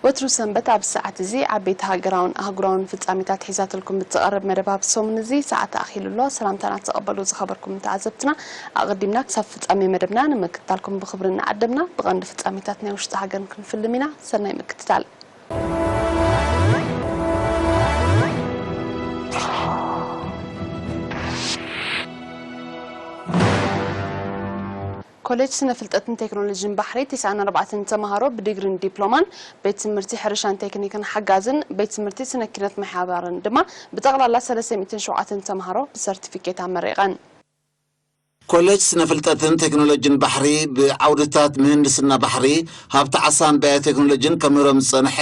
ወትሩ ሰንበት ኣብዚ ሰዓት እዚ ዓበይቲ ሃገራውን ኣህጉራውን ፍጻሜታት ሒዛትልኩም ብትቐርብ መደብ ኣብ ሰሙን እዚ ሰዓት ኣኺሉ ኣሎ። ሰላምታና ተቐበሉ ዝኸበርኩም ተዓዘብትና። ኣቐዲምና ክሳብ ፍጻሜ መደብና ንምክትታልኩም ብኽብሪ እናዓደምና፣ ብቐንዲ ፍጻሜታት ናይ ውሽጢ ሃገር ክንፍልም ኢና። ሰናይ ምክትታል። ኮሌጅ ስነ ፍልጠትን ቴክኖሎጂን ባሕሪ፣ ተስዓን ኣርባዕተን ተምሃሮ ብዲግሪን ዲፕሎማን፣ ቤት ትምህርቲ ሕርሻን ቴክኒክን ሓጋዝን፣ ቤት ትምህርቲ ስነ ኪነት ማሕበርን ድማ ብጠቕላላ ሰለስተ ሚእትን ሸውዓተን ተምሃሮ ብሰርቲፊኬት ኣመሪቐን። ኮሌጅ ስነ ፍልጠትን ቴክኖሎጂን ባሕሪ፣ ብዓውድታት ምህንድስና ባሕሪ፣ ሃብቲ ዓሳን ባዮ ቴክኖሎጂን ከምህሮም ዝጸንሐ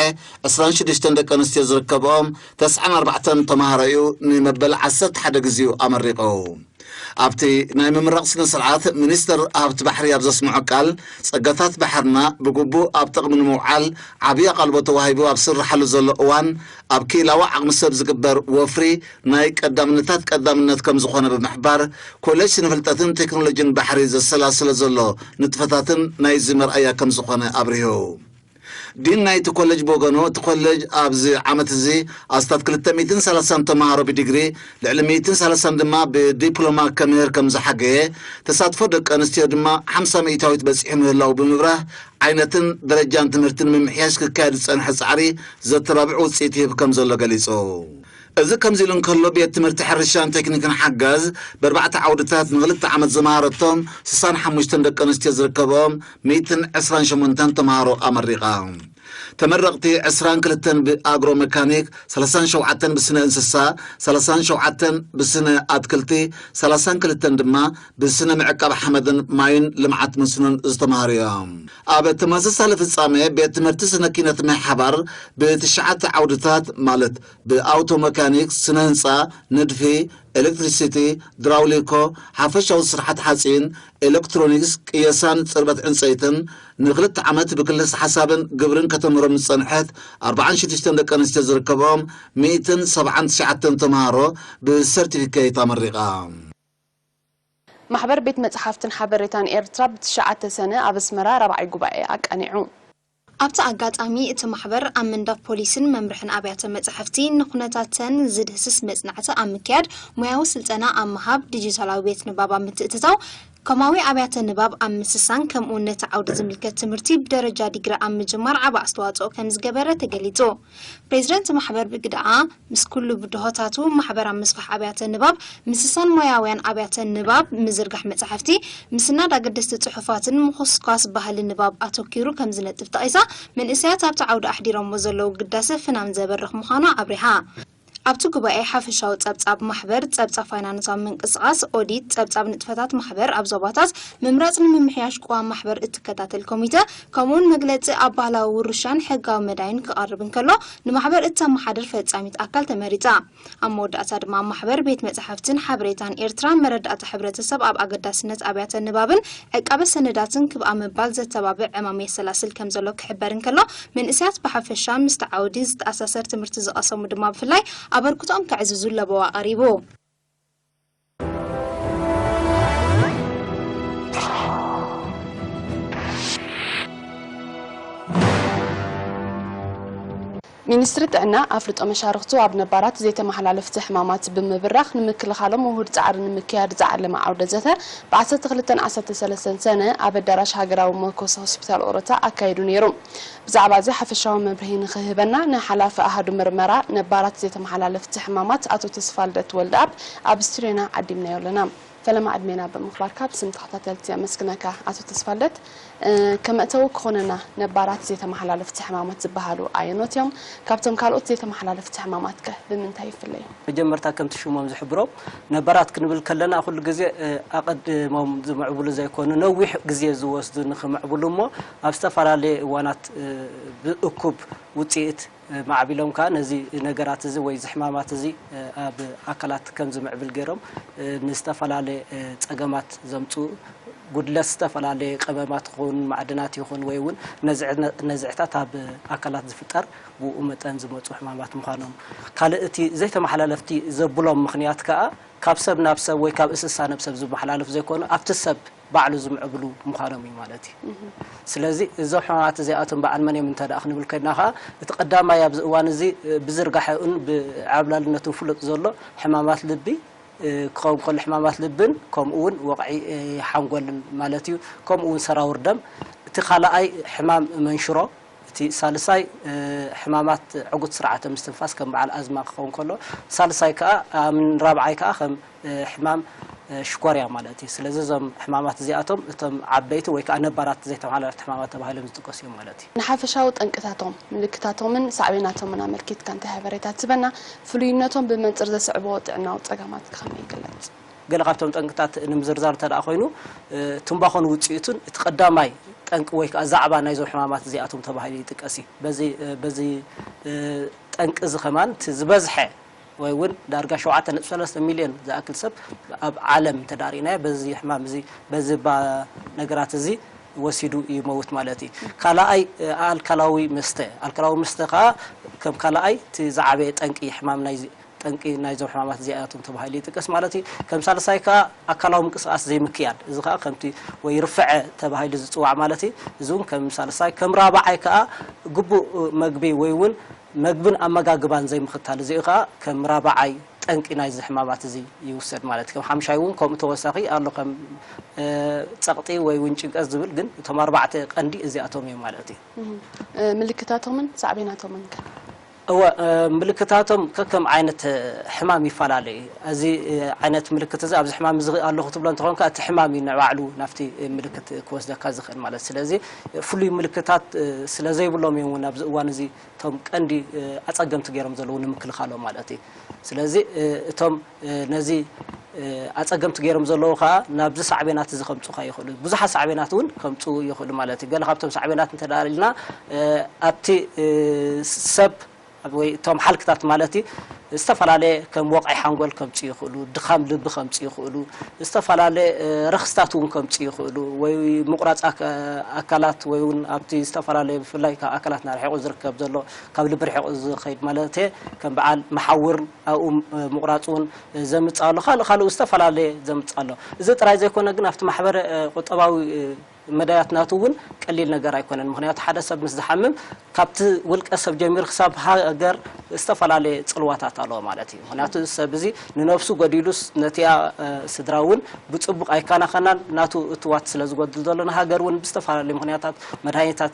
ዕስራን ሽዱሽተን ደቂ ኣንስትዮ ዝርከብኦም ተስዓን ኣርባዕተን ተምሃሮ እዩ ንመበል ዓሰርተ ሓደ ግዜኡ ኣመሪቑ። ኣብቲ ናይ ምምራቕ ስነ ስርዓት፣ ሚኒስትር ሃብቲ ባሕሪ ኣብ ዘስምዖ ቃል፣ ጸጋታት ባሕርና ብግቡእ ኣብ ጥቕሚ ንምውዓል ዓብዪ ኣቓልቦ ተዋሂቡ ኣብ ዝስርሓሉ ዘሎ እዋን፣ ኣብ ክኢላዊ ዓቕሚ ሰብ ዝግበር ወፍሪ ናይ ቀዳምነታት ቀዳምነት ከም ዝኾነ ብምሕባር፣ ኮሌጅ ስነ ፍልጠትን ቴክኖሎጂን ባሕሪ ዘሰላስሎ ዘሎ ንጥፈታትን ናይዚ መርኣያ ከም ዝኾነ ኣብሪሁ። ዲን ናይቲ ኮሌጅ ብወገኑ፣ እቲ ኮሌጅ ኣብዚ ዓመት እዚ ኣስታት ክልተ ሚእትን ሰላሳን ተምሃሮ ብዲግሪ፣ ልዕሊ ሚእትን ሰላሳን ድማ ብዲፕሎማ ከምህር ከም ዝሓገየ፣ ተሳትፎ ደቂ ኣንስትዮ ድማ ሓምሳ ሚእታዊት በጺሑ ምህላው ብምብራህ፣ ዓይነትን ደረጃን ትምህርቲ ንምምሕያሽ ክካየድ ዝጸንሐ ጻዕሪ ዘተባብዕ ውጽኢት ይህብ ከም ዘሎ ገሊጹ። እዚ ከምዚ ኢሉ እንከሎ፣ ቤት ትምህርቲ ሕርሻን ቴክኒክን ሓጋዝ ብኣርባዕተ ዓውድታት ንኽልተ ዓመት ዘምሃረቶም ስሳን ሓሙሽተን ደቂ ኣንስትዮ ዝርከብኦም ሚእትን ዕስራን ሸሞንተን ተምሃሮ ኣመሪቓ። ተመረቕቲ ዕስራን ክልተን ብኣግሮ መካኒክ፣ ሰላሳን ሸውዓተን ብስነ እንስሳ፣ ሰላሳን ሸውዓተን ብስነ ኣትክልቲ፣ ሰላሳን ክልተን ድማ ብስነ ምዕቃብ ሓመድን ማይን ልምዓት መስኖን ዝተምሃሩ እዮም። ኣብ ተመሳሳሊ ፍጻሜ፣ ቤት ትምህርቲ ስነ ኪነት ማይ ሓባር ብትሽዓተ ዓውድታት ማለት ብኣውቶ መካኒክ፣ ስነ ህንጻ፣ ንድፊ፣ ኤሌክትሪሲቲ፣ ድራውሊኮ፣ ሓፈሻዊ ስርሓት ሓጺን፣ ኤሌክትሮኒክስ፣ ቅየሳን ጽርበት ዕንጸይትን ንክልተ ዓመት ብክልስ ሓሳብን ግብርን ከተምህሮም ዝጸንሐት ኣርባዓን ሽዱሽተን ደቂ ኣንስትዮ ዝርከብኦም ሚእትን ሰብዓን ትሽዓተን ተምሃሮ ብሰርቲፊኬት ኣመሪቓ። ማሕበር ቤት መጽሓፍትን ሓበሬታን ኤርትራ ብትሽዓተ ሰነ ኣብ ኣስመራ ራብዓይ ጉባኤ ኣቃኒዑ። ኣብቲ ኣጋጣሚ፣ እቲ ማሕበር ኣብ ምንዳፍ ፖሊስን መምርሕን ኣብያተ መጻሕፍቲ ንኹነታተን ዝድህስስ መጽናዕቲ ኣብ ምክያድ፣ ሞያዊ ስልጠና ኣብ ምሃብ፣ ዲጂታላዊ ቤት ንባብ ኣብ ምትእትታው፣ ኮማዊ ኣብያተ ንባብ ኣብ ምስሳን፣ ከምኡውን ነቲ ዓውዲ ዝምልከት ትምህርቲ ብደረጃ ዲግሪ ኣብ ምጅማር ዓቢ ኣስተዋጽኦ ከም ዝገበረ ተገሊጹ። ፕሬዚደንት ማሕበር ብግደኣ፣ ምስ ኩሉ ብድሆታቱ፣ ማሕበር ኣብ ምስፋሕ ኣብያተ ንባብ፣ ምስሳን ሞያውያን ኣብያተ ንባብ፣ ምዝርጋሕ መጻሕፍቲ፣ ምስናድ ኣገደስቲ ጽሑፋትን ምኹስኳስ ባህሊ ንባብ ኣተኲሩ ከም ዝነጥፍ ጠቒሳ፣ መንእሰያት ኣብቲ ዓውዲ ኣሕዲሮምዎ ዘለዉ ግዳሰ ፍናን ዘበርኽ ምዃኑ ኣብሪሃ። ኣብቲ ጉባኤ፣ ሓፈሻዊ ጸብጻብ ማሕበር፣ ጸብጻብ ፋይናንሳዊ ምንቅስቓስ፣ ኦዲት፣ ጸብጻብ ንጥፈታት ማሕበር ኣብ ዞባታት ምምራጽ ንምምሕያሽ ቅዋም ማሕበር እትከታተል ኮሚተ፣ ከምኡውን መግለጺ ኣብ ባህላዊ ውርሻን ሕጋዊ መዳይን ክቐርብ እንከሎ፣ ንማሕበር እተመሓድር ፈጻሚት ኣካል ተመሪጻ። ኣብ መወዳእታ ድማ፣ ማሕበር ቤት መጻሕፍትን ሓበሬታን ኤርትራ፣ መረዳእታ ሕብረተሰብ ኣብ ኣገዳስነት ኣብያተ ንባብን ዕቃበ ሰነዳትን ክብኣ ምባል ዘተባብዕ ዕማም የሰላስል ከም ዘሎ ክሕበር እንከሎ፣ መንእሰያት ብሓፈሻ ምስቲ ዓውዲ ዝተኣሳሰር ትምህርቲ ዝቐሰሙ ድማ ብፍላይ ኣበርክቶኦም ከዕዝዙ ለበዋ ቀሪቡ። ሚኒስትሪ ጥዕና ኣፍልጦ መሻርኽቱ ኣብ ነባራት ዘይተመሓላለፍቲ ሕማማት ብምብራኽ ንምክልኻሎም ውሁድ ጻዕሪ ንምክያድ ዝዓለመ ዓውደ ዘተ ብ ዓሰርተ ክልተን ዓሰርተ ሰለስተን ሰነ ኣብ ኣዳራሽ ሃገራዊ መኮስ ሆስፒታል ኦሮታ ኣካይዱ ነይሩ። ብዛዕባ እዚ ሓፈሻዊ መብርሂ ንኽህበና ንሓላፊ ኣሃዱ ምርመራ ነባራት ዘይተመሓላለፍቲ ሕማማት ኣቶ ተስፋልደት ወልደኣብ ኣብ ስቱድዮና ዓዲምናዮ ኣለና። ፈለማ ዕድሜና ብምኽባርካ ብስም ተኸታተልቲ የመስግነካ። ኣቶ ተስፋልደት፣ እ፣ ከመእተዊ ክኾነና ነባራት ዘይተመሓላለፍቲ ሕማማት ዝበሃሉ ኣየኖት እዮም? ካብቶም ካልኦት ዘይተመሓላለፍቲ ሕማማት ከ ብምንታይ ይፍለዩ? መጀመርታ ከምቲ ሽሞም ዝሕብሮም ነባራት ክንብል ከለና ኩሉ ግዜ፣ እ፣ ኣቐድሞም ዝምዕብሉ ዘይኮኑ ነዊሕ ግዜ ዝወስዱ ንኽምዕብሉ እሞ ኣብ ዝተፈላለየ እዋናት፣ እ፣ ብእኩብ ውጽኢት ማዕቢሎም ከኣ ነዚ ነገራት እዚ ወይ እዚ ሕማማት እዚ ኣብ ኣካላት ከም ዝምዕብል ገይሮም ንዝተፈላለየ ጸገማት ዘምጽኡ ጉድለት ዝተፈላለየ ቀመማት ይኹን ማዕድናት ይኹን ወይ እውን ነዝዕነ- ነዝዕታት ኣብ ኣካላት ዝፍጠር ብኡ መጠን ዝመፁ ሕማማት ምዃኖም፣ ካልእ እቲ ዘይተመሓላለፍቲ ዘብሎም ምኽንያት ከዓ ካብ ሰብ ናብ ሰብ ወይ ካብ እንስሳ ናብ ሰብ ዝመሓላለፍ ዘይኮኑ ኣብቲ ሰብ ባዕሉ ዝምዕብሉ ምዃኖም እዩ ማለት እዩ። ስለዚ እዞም ሕማማት እዚኣቶም በዓል መን እዮም እንተ ደኣ ክንብል ከድና ከዓ እቲ ቀዳማይ ኣብዚ እዋን እዚ ብዝርጋሐኡን ብዓብላልነቱን ፍሉጥ ዘሎ ሕማማት ልቢ ክኸውን ከሎ ሕማማት ልብን ከምኡ እውን ወቕዒ ሓንጎልን ማለት እዩ። ከምኡ እውን ሰራውር ደም። እቲ ካልኣይ ሕማም መንሽሮ፣ እቲ ሳልሳይ ሕማማት ዕጉት ስርዓተ ምስትንፋስ ከም በዓል ኣዝማ ክኸውን ከሎ፣ ሳልሳይ ከዓ ራብዓይ ከዓ ከም ሕማም ሽኮርያ ማለት እዩ። ስለዚ እዞም ሕማማት እዚኣቶም እቶም ዓበይቲ ወይ ከዓ ነባራት ዘይተመሓላለፍቲ ሕማማት ተባሂሎም ዝጥቀሱ እዮም ማለት እዩ። ንሓፈሻዊ ጠንቅታቶም፣ ምልክታቶምን ሳዕቤናቶምን ኣመልኪትካ እንታይ ሓበሬታ ትህበና? ፍሉይነቶም ብመንፅር ዘስዕብዎ ጥዕናዊ ፀገማት ከ ከመይ ይግለፅ? ገለ ካብቶም ጠንቅታት ንምዝርዛር እንተ ደኣ ኮይኑ፣ ትምባኾን ውፅኢቱን እቲ ቀዳማይ ጠንቂ ወይ ከዓ ዛዕባ ናይዞም ሕማማት እዚኣቶም ተባሂሉ ይጥቀስ እዩ። በዚ በዚ ጠንቂ እዚ ከማን እቲ ዝበዝሐ ወይ እውን ዳርጋ ሸውዓተ ነጥቢ ሰለስተ ሚልዮን ዝኣክል ሰብ ኣብ ዓለም እንተ ደኣ ርኢናዮ በዚ ሕማም እዚ በዚ ባ ነገራት እዚ ወሲዱ ይመውት ማለት እዩ። ካልኣይ ኣልካላዊ መስተ፣ ኣልካላዊ መስተ ከዓ ከም ካልኣይ እቲ ዝዓበየ ጠንቂ ሕማም ናይ ጠንቂ ናይዞም ሕማማት እዚኣቶም ተባሂሉ ይጥቀስ ማለት እዩ። ከም ሳልሳይ ከዓ ኣካላዊ ምንቅስቃስ ዘይምክያድ፣ እዚ ከዓ ከምቲ ወይ ርፍዐ ተባሂሉ ዝፅዋዕ ማለት እዩ። እዚ እውን ከም ሳልሳይ፣ ከም ራብዓይ ከዓ ግቡእ መግቢ ወይ እውን መግብን ኣመጋግባን ዘይምኽታል፣ እዚኡ ከዓ ከም ራብዓይ ጠንቂ ናይዚ ሕማማት እዚ ይውሰድ ማለት እዩ። ከም ሓምሻይ እውን ከምኡ ተወሳኺ ኣሎ፣ ከም ጸቕጢ ወይ እውን ጭንቀት ዝብል፣ ግን እቶም ኣርባዕተ ቀንዲ እዚኣቶም እዮም ማለት እዩ። ምልክታቶምን ሳዕቤናቶምን ከ? እወ፣ ምልክታቶም ከከም ዓይነት ሕማም ይፈላለ እዩ። እዚ ዓይነት ምልክት እዚ ኣብዚ ሕማም እዚ ኣለኹ ትብሎ እንተኾንካ፣ እቲ ሕማም እዩ ንባዕሉ ናብቲ ምልክት ክወስደካ ዝኽእል ማለት። ስለዚ ፍሉይ ምልክታት ስለ ዘይብሎም እዮም እውን ኣብዚ እዋን እዚ እቶም ቀንዲ ኣጸገምቲ ገይሮም ዘለዉ ንምክልኻሎም ማለት እዩ። ስለዚ እቶም ነዚ ኣጸገምቲ ገይሮም ዘለዉ ከኣ ናብዚ ሳዕቤናት እዚ ከምጽኡኻ ይኽእሉ። ብዙሓት ሳዕቤናት እውን ከምጽኡ ይኽእሉ ማለት እዩ። ገለ ካብቶም ሳዕቤናት እንተ ደኣ ኢልና ኣብቲ ሰብ ወይ እቶም ሓልክታት ማለት እዩ ዝተፈላለየ ከም ወቕዒ ሓንጎል ከምጽኡ ይኽእሉ፣ ድኻም ልቢ ከምጽኡ ይኽእሉ፣ ዝተፈላለየ ረኽስታት እውን ከምጽኡ ይኽእሉ ወይ ምቑራጽ ኣካላት ወይ እውን ኣብቲ ዝተፈላለየ ብፍላይ ካብ ኣካላትና ርሒቑ ዝርከብ ዘሎ ካብ ልቢ ርሒቑ ዝኸይድ ማለት ከም በዓል መሓውር ኣብኡ ምቑራፅ እውን ዘምፅእ ኣሎ። ካልእ ካልኡ ዝተፈላለየ ዘምፅእ ኣሎ። እዚ ጥራይ ዘይኮነ ግን ኣብቲ ማሕበረ ቁጠባዊ መዳያት ናቱ እውን ቀሊል ነገር ኣይኮነን። ምክንያቱ ሓደ ሰብ ምስ ዝሓምም ካብቲ ውልቀ ሰብ ጀሚሩ ክሳብ ሃገር ዝተፈላለየ ፅልዋታት ኣለዎ ማለት እዩ። ምክንያቱ እዚ ሰብ እዚ ንነብሱ ጎዲሉስ ነቲኣ ስድራ እውን ብፅቡቕ ኣይከናኸናን፣ ናቱ እትዋት ስለ ዝጎድል ዘሎ ንሃገር እውን ብዝተፈላለዩ ምክንያታት መድሃኒታት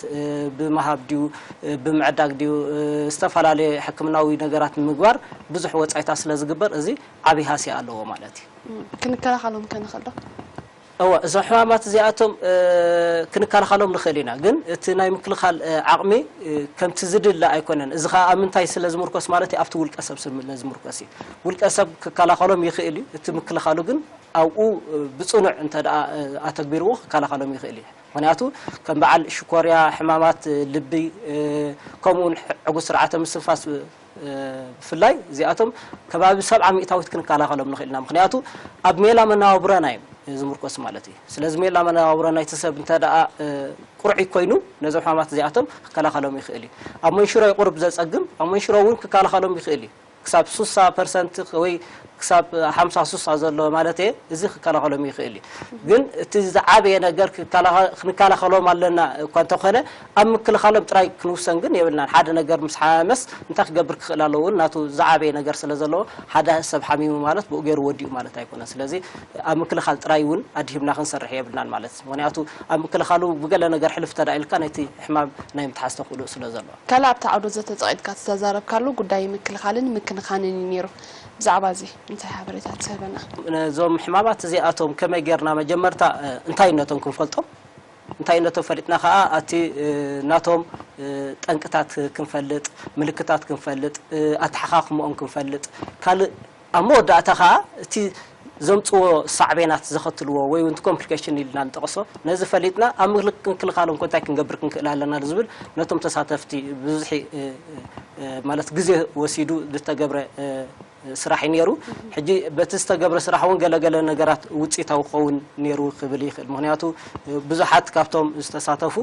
ብምሃብ ድዩ ብምዕዳግ ድዩ ዝተፈላለየ ሕክምናዊ ነገራት ንምግባር ብዙሕ ወፃኢታት ስለ ዝግበር እዚ ዓብዪ ሃስያ ኣለዎ ማለት እዩ። ክንከላኸሎም ከ ንኽእል ዶ? እወ፣ እዞም ሕማማት እዚኣቶም ክንከላኸሎም ንኽእል ኢና፣ ግን እቲ ናይ ምክልኻል ዓቕሚ ከምቲ ዝድለ ኣይኮነን። እዚ ከዓ ኣብ ምንታይ ስለ ዝምርኮስ ማለት እዩ? ኣብቲ ውልቀ ሰብ ስለ ዝምርኮስ እዩ። ውልቀ ሰብ ክከላኸሎም ይኽእል እዩ፣ እቲ ምክልኻሉ ግን ኣብኡ ብፅኑዕ እንተ ደኣ ኣተግቢርዎ ክከላኸሎም ይኽእል እዩ። ምኽንያቱ ከም በዓል ሽኮርያ፣ ሕማማት ልቢ፣ ከምኡ እውን ዕጉስ ስርዓተ ምስትንፋስ ብፍላይ እዚኣቶም ከባቢ ሰብዓ ሚእታዊት ክንከላኸሎም ንኽእል ኢና። ምኽንያቱ ኣብ ሜላ መነባብሮና እዮም ዝምርኮስ ማለት እዩ። ስለዚ ሜላ መነባብሮ ናይቲ ሰብ እንተ ደኣ ቁርዒ ኮይኑ ነዞም ሕማማት እዚኣቶም ክከላኸሎም ይኽእል እዩ። ኣብ መንሽሮ እዩ ቁሩብ ዘጸግም፣ ኣብ መንሽሮ እውን ክከላኸሎም ይኽእል እዩ። ክሳብ ሱሳ ፐርሰንት ወይ ክሳብ ሓምሳ ሱሳ ዘሎ ማለት እየ፣ እዚ ክከላኸሎም ይኽእል እዩ። ግን እቲ ዝዓበየ ነገር ክንከላኸሎም ኣለና እኳ እንተኾነ ኣብ ምክልኻሎም ጥራይ ክንውሰን ግን የብልናን። ሓደ ነገር ምስ ሓመመስ እንታይ ክገብር ክኽእል ኣለዎ እውን ናቱ ዝዓበየ ነገር ስለ ዘለዎ ሓደ ሰብ ሓሚሙ ማለት ብኡ ገይሩ ወዲኡ ማለት ኣይኮነን። ስለዚ ኣብ ምክልኻል ጥራይ እውን ኣድሂብና ክንሰርሕ የብልናን ማለት እዩ። ምኽንያቱ ኣብ ምክልኻሉ ብገለ ነገር ሕልፍ ተዳ ኢልካ ነቲ ሕማም ናይ ምትሓዝ ተኽእሎ ስለ ዘሎ። ካልእ ኣብቲ ዓውዲ ዘተ ጸቒጥካ ዝተዛረብካሉ ጉዳይ ምክልኻልን ምክንኻንን እዩ ነይሩ። ብዛዕባ እዚ እንታይ ሓበሬታ ትህበና? ነዞም ሕማማት እዚኣቶም ከመይ ጌርና መጀመርታ እንታይነቶም ክንፈልጦም፣ እንታይነቶም ፈሊጥና ከኣ ኣቲ ናቶም ጠንቅታት ክንፈልጥ፣ ምልክታት ክንፈልጥ፣ ኣተሓኻኽምኦም ክንፈልጥ፣ ካልእ ኣብ መወዳእታ ከኣ እቲ ዘምጽዎ ሳዕቤናት ዘኸትልዎ ወይ እውን ኮምፕሊኬሽን ኢልና ንጠቕሶ ነዚ ፈሊጥና ኣብ ምክልኻሎም ኮ እንታይ ክንገብር ክንክእል ኣለና ዝብል ነቶም ተሳተፍቲ ብብዝሒ ማለት ግዜ ወሲዱ ዝተገብረ ስራሕ እዩ ነይሩ። ሕጂ በቲ ዝተገብረ ስራሕ እውን ገለገለ ነገራት ውፅኢታዊ ክኸውን ነይሩ ክብል ይኽእል። ምክንያቱ ብዙሓት ካብቶም ዝተሳተፉ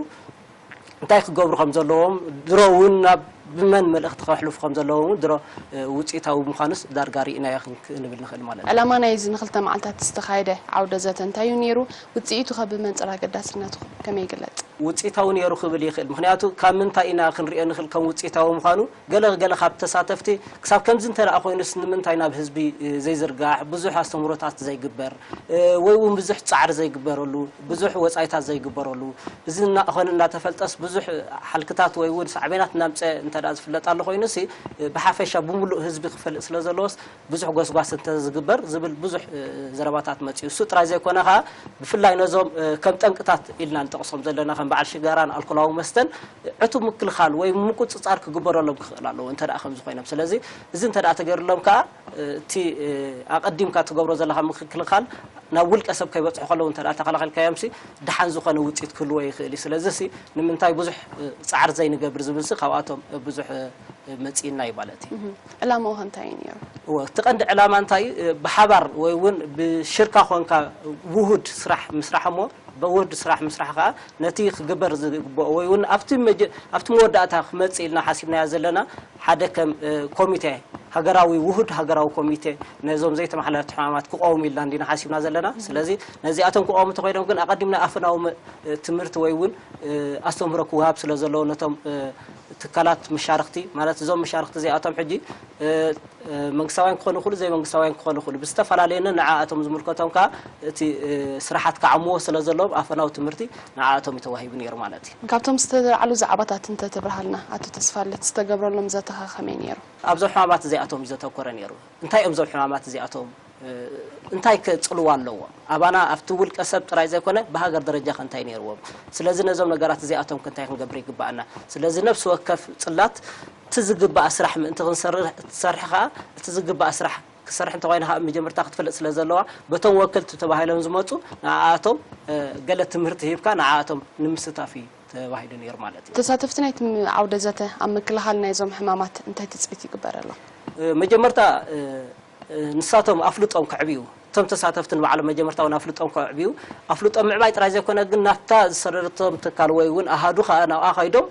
እንታይ ክገብሩ ከም ዘለዎም፣ ድሮ እውን ናብ ብመን መልእኽቲ ከሕልፉ ከም ዘለዎም እውን ድሮ ውፅኢታዊ ምዃኑስ ዳርጋ ርኢናዮ ክን- ክንብል ንኽእል ማለት እዩ። ዕላማ ናይዚ ንክልተ መዓልታት ዝተኻየደ ዓውደ ዘተ እንታይ እዩ ነይሩ? ውፅኢቱ ከ ብመንፅር ኣገዳስነቱ ከመይ ይግለፅ? ውፅኢታዊ ነይሩ ክብል ይኽእል። ምክንያቱ ካብ ምንታይ ኢና ክንሪኦ ንኽእል ከም ውፅኢታዊ ምዃኑ? ገለ ገለ ካብ ተሳተፍቲ ክሳብ ከምዚ እንተ ደኣ ኮይኑስ ንምንታይ ናብ ህዝቢ ዘይዝርጋሕ፣ ብዙሕ ኣስተምህሮታት ዘይግበር፣ ወይ እውን ብዙሕ ፃዕሪ ዘይግበረሉ፣ ብዙሕ ወፃኢታት ዘይግበረሉ፣ እዚ እናኾነ እናተፈልጠስ ብዙሕ ሓልክታት ወይ እውን ሳዕቤናት እናምፀ እንተ ደኣ ዝፍለጥ ኣሎ ኮይኑሲ ብሓፈሻ ብምሉእ ህዝቢ ክፈልጥ ስለ ዘለዎስ ብዙሕ ጎስጓስ እንተዝግበር ዝብል ብዙሕ ዘረባታት መፅዩ። እሱ ጥራይ ዘይኮነ ከዓ ብፍላይ ነዞም ከም ጠንቅታት ኢልና ንጠቕሶም ዘለና ከም በዓል ሽጋራን ኣልኮላዊ መስተን ዕቱብ ምክልኻል ወይ ምቁፅፃር ክግበረሎም ክኽእል ኣለዎ እንተ ደኣ ከምዚ ኮይኖም። ስለዚ እዚ እንተ ደኣ ተገይሩሎም ከዓ እቲ ኣቐዲምካ ትገብሮ ዘለኻ ምክልኻል ናብ ውልቀ ሰብ ከይበፅሑ ከለዉ እንተ ደኣ ተኸላኺልካዮምሲ ደሓን ዝኾነ ውፅኢት ክህልዎ ይኽእል እዩ። ስለዚ ሲ ንምንታይ ብዙሕ ፃዕሪ ዘይንገብር ዝብል ሲ ካብኣቶም ብዙሕ መፂእና እዩ ማለት እዩ። እህም። ዕላማኡ ከ እንታይ እዩ ነይሩ? እወ፣ እቲ ቀንዲ ዕላማ እንታይ እዩ? ብሓባር ወይ እውን ብሽርካ ኮንካ ውሁድ ስራሕ ምስራሕ እሞ ብውሁድ ስራሕ ምስራሕ ከዓ ነቲ ክግበር ዝግብኦ ወይ እውን ኣብቲ መጀ- ኣብቲ መወዳእታ ክመፅእ ኢልና ሓሲብናዮ ዘለና ሓደ ከም ኮሚቴ ሃገራዊ ውሁድ ሃገራዊ ኮሚቴ ነዞም ዘይተመሓላለፍቲ ሕማማት ክቐውሙ ኢልና እንዲና ሓሲብና ዘለና። ስለዚ ነዚኣቶም ክቐውሙ እንተኮይኖም ግን ኣቐዲምና ኣፈናዊ ትምህርቲ ወይ እውን ኣስተምህሮ ክወሃብ ስለ ዘለዎ ነቶም ትካላት መሻርክቲ ማለት እዞም መሻርክቲ እዚኣቶም ሕጂ መንግስታውያን ክኾኑ ይኽእሉ ዘይመንግስታውያን ክኾኑ ይኽእሉ ብዝተፈላለየነ ንዓኣቶም ዝምልከቶም ከዓ እቲ ስራሓት ክዓምዎ ስለ ዘለዎም ኣፈናዊ ትምህርቲ ንዓኣቶም እዩ ተዋሂቡ ነይሩ ማለት እዩ። ካብቶም ዝተለዓሉ ዛዕባታት እንተተብርሃልና ኣቶ ተስፋለት ዝተገብረሎም ዘተኸ ከመይ ነይሩ? ኣብዞም ሕማማት እዚኣቶም እዩ ዘተኮረ ነይሩ። እንታይ እዮም እዞም ሕማማት እዚኣቶም እንታይ ከ ፅልዋ ኣለዎ ኣባና ኣብቲ ውልቀ ሰብ ጥራይ ዘይኮነ ብሃገር ደረጃ ከ እንታይ ነይርዎም? ስለዚ ነዞም ነገራት እዚኣቶም ከ እንታይ ክንገብር ይግባኣና? ስለዚ ነፍሲ ወከፍ ፅላት እቲ ዝግባእ ስራሕ ምእንቲ ክንሰርሕ ትሰርሕ ከዓ እቲ ዝግባእ ስራሕ ክሰርሕ እንተኮይነ ከዓ መጀመርታ ክትፈልጥ ስለ ዘለዋ በቶም ወከልቲ ተባሂሎም ዝመፁ ንዓኣቶም ገለ ትምህርቲ ሂብካ ንዓኣቶም ንምስታፍ እዩ ተባሂሉ ነይሩ ማለት እዩ። ተሳተፍቲ ናይቲ ዓውደ ዘተ ኣብ ምክልኻል ናይዞም ሕማማት እንታይ ትፅቢት ይግበረሎም? መጀመርታ ንሳቶም ኣፍልጦም ከዕብዩ እቶም ተሳተፍቲ ንባዕሎም መጀመርታ እውን ኣፍልጦም ከዕብዩ ኣፍልጦም ምዕባይ ጥራይ ዘይኮነ ግን ናብታ ዝሰደደቶም ትካል ወይ እውን ኣሃዱ ከዓ ናብኣ ከይዶም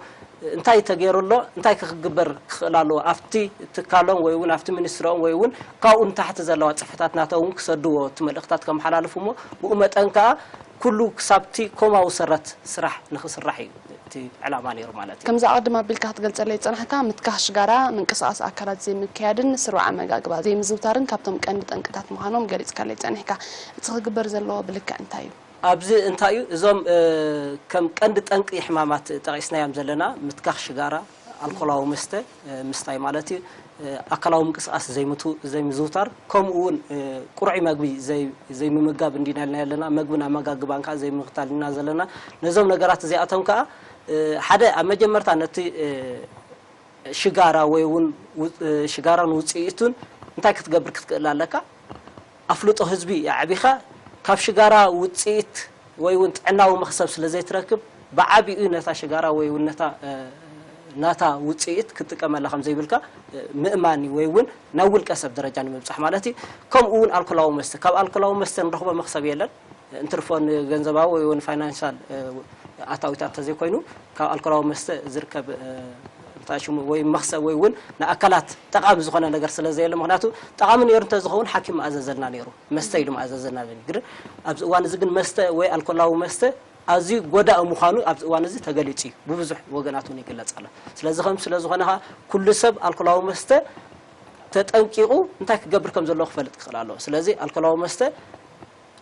እንታይ ተገይሩ ኣሎ እንታይ ክግበር ክኽእል ኣለዎ ኣብቲ ትካሎም ወይ እውን ኣብቲ ሚኒስትሮም ወይ እውን ካብኡ ንታሕቲ ዘለዋ ፅሕፈታት ናቶም እውን ክሰድዎ እቲ መልእኽታት ከመሓላልፉ እሞ ብኡ መጠን ከዓ ኩሉ ክሳብቲ ኮማዊ ሰረት ስራሕ ንክስራሕ እዩ እቲ ዕላማ ነይሩ ማለት እዩ። ከምዚ ኣቐድም ኣቢልካ ክትገልጸለይ ዝጸናሕካ ምትካኽ ሽጋራ፣ ምንቅስቓስ ኣካላት ዘይምክያድን ስሩዕ ኣመጋግባ ዘይምዝውታርን ካብቶም ቀንዲ ጠንቅታት ምዃኖም ገሊጽካለይ ጸኒሕካ። እቲ ክግበር ዘለዎ ብልክዕ እንታይ እዩ? ኣብዚ እንታይ እዩ እዞም ከም ቀንዲ ጠንቂ ሕማማት ጠቒስናዮም ዘለና ምትካኽ ሽጋራ፣ ኣልኮላዊ መስተ ምስታይ ማለት እዩ። ኣካላዊ ምንቅስቃስ ዘይምዝውታር ከምኡ እውን ቁሩዕ መግቢ ዘይምምጋብ እንዲና ኢልና ኣለና። መግብን ኣመጋግባን ከዓ ዘይምክታል ኢና ዘለና። ነዞም ነገራት እዚኣቶም ከዓ ሓደ ኣብ መጀመርታ ነቲ ሽጋራ ወይ እውን ሽጋራን ውፅኢቱን እንታይ ክትገብር ክትክእል ኣለካ? ኣፍልጦ ህዝቢ ኣዕቢኻ ካብ ሽጋራ ውፅኢት ወይ እውን ጥዕናዊ መኽሰብ ስለ ዘይትረክብ ብዓቢኡ ነታ ሽጋራ ወይ እውን ነታ ናታ ውፅኢት ክትጥቀመላ ከም ዘይብልካ ምእማን እዩ ወይ እውን ናብ ውልቀ ሰብ ደረጃ ንምብፃሕ ማለት እዩ። ከምኡ እውን ኣልኮላዊ መስተ ካብ ኣልኮላዊ መስተ ንረኽቦ መኽሰብ የለን። እንትርፎ ንገንዘባዊ ወይ እውን ፋይናንሻል ኣታዊታት ተዘይኮይኑ ካብ ኣልኮላዊ መስተ ዝርከብ እንታይ ሽሙ ወይ መኽሰብ ወይ እውን ንኣካላት ጠቓሚ ዝኾነ ነገር ስለ ዘየለ ምክንያቱ ጠቓሚ ነይሩ እንተዝኸውን ሓኪም ምኣዘዘልና ነይሩ መስተ ኢሉ ምኣዘዘልና ነይሩ ግን ኣብዚ እዋን እዚ ግን መስተ ወይ ኣልኮላዊ መስተ ኣዝዩ ጎዳኢ ምዃኑ ኣብዚ እዋን እዚ ተገሊጹ እዩ ብብዙሕ ወገናት እውን ይግለጽ ኣሎ ስለዚ ከም ስለ ዝኾነ ከዓ ኩሉ ሰብ ኣልኮላዊ መስተ ተጠንቂቑ እንታይ ክገብር ከም ዘለዎ ክፈልጥ ክኽእል ኣለዎ ስለዚ ኣልኮላዊ መስተ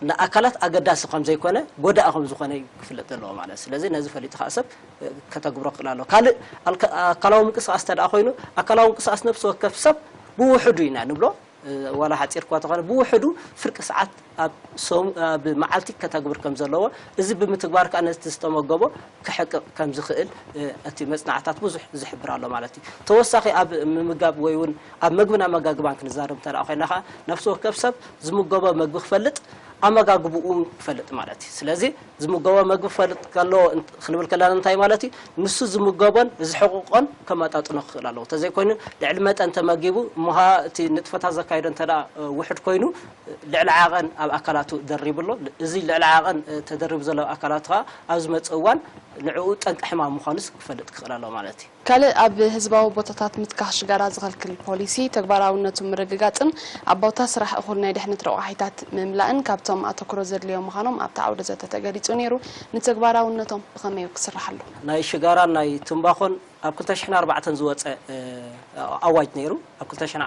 ንኣካላት ኣገዳሲ ከም ዘይኮነ ጎዳኢ ከም ዝኾነ እዩ ክፍለጥ ዘለዎ ማለት እዩ። ስለዚ ነዚ ፈሊጡ ከዓ ሰብ ከተግብሮ ክኽእል ኣለዎ። ካልእ ኣካላዊ ምንቅስቃስ እንተ ደኣ ኮይኑ ኣካላዊ ምንቅስቃስ ነፍሲ ወከፍ ሰብ ብውሕዱ ኢና ንብሎ ዋላ ሓፂር እኳ ተኾነ ብውሕዱ ፍርቂ ሰዓት ኣብ ሰሙ ኣብ መዓልቲ ከተግብር ከም ዘለዎ እዚ ብምትግባር ከዓ ነቲ ዝተመገቦ ክሕቅቕ ከም ዝኽእል እቲ መፅናዕታት ብዙሕ ዝሕብር ኣሎ ማለት እዩ። ተወሳኺ ኣብ ምምጋብ ወይ እውን ኣብ መግብን ኣመጋግባን ክንዛረብ እንተ ኮይና ከዓ ነፍሲ ወከፍ ሰብ ዝምገቦ መግቢ ክፈልጥ ኣመጋግብኡ ክፈልጥ ማለት እዩ። ስለዚ ዝምገቦ መግቢ ክፈልጥ ከሎ ክንብል ከለና እንታይ ማለት እዩ? ንሱ ዝምገቦን ዝሕቕቆን ከመጣጥኖ ክኽእል ኣለዎ። እንተዘይኮይኑ ልዕሊ መጠን ተመጊቡ እሞ ኸዓ እቲ ንጥፈታት ዘካይዶ እንተ ውሕድ ኮይኑ ልዕሊ ዓቐን ኣብ ኣካላቱ ደሪቡ ኣሎ። እዚ ልዕሊ ዓቐን ተደሪቡ ዘሎ ኣካላቱ ኸዓ ኣብ ዝመፅእ እዋን ንዕኡ ጠንቂ ሕማም ምዃኑስ ክፈልጥ ክኽእል ኣለዎ ማለት እዩ። ካልእ ኣብ ህዝባዊ ቦታታት ምትካኽ ሽጋራ ዝኸልክል ፖሊሲ ተግባራውነቱ ምርግጋጽን ኣብ ቦታ ስራሕ እኹል ናይ ድሕነት ረቋሒታት ምምላእን ካብቶም ኣተኩሮ ዘድልዮም ምዃኖም ኣብቲ ዓውደ ዘተ ተገሊጹ ነይሩ። ንተግባራውነቶም ብኸመይ ክስርሓሉ? ናይ ሽጋራን ናይ ትምባኾን ኣብ ክልተ ሽሕን ኣርባዕተን ዝወጸ ኣዋጅ ነይሩ። ኣብ ክልተ ሽሕን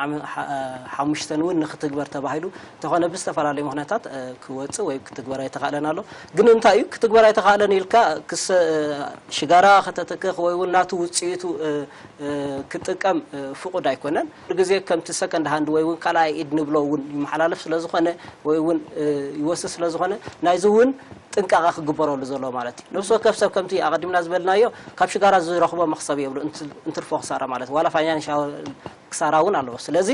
ሓሙሽተን እውን ንክትግበር ተባሂሉ እንተኾነ ብዝተፈላለዩ ምኽንያታት ክወፅእ ወይ ክትግበር ኣይተኻእለን ኣሎ። ግን እንታይ እዩ ክትግበር ኣይተኻእለን ኢልካ ሽጋራ ከተተክኽ ወይ እውን ናቱ ውፅኢቱ ክጥቀም ፍቑድ ኣይኮነን። ግዜ ከምቲ ሰከንድ ሃንድ ወይ እውን ካልኣይ ኢድ ንብሎ እውን ይመሓላለፍ ስለዝኾነ ወይ እውን ይወስድ ስለዝኾነ ናይዚ እውን ጥንቃቐ ክግበረሉ ዘለዎ ማለት እዩ። ነብሲ ወከፍ ሰብ ከምቲ ኣቐዲምና ዝበልናዮ ካብ ሽጋራ ዝረኽቦ መኽሰብ የብሉ እንትርፎ ክሳራ ማለት ዋላ ፋይናንሻል ክሳራ እውን ኣለዎ። ስለዚ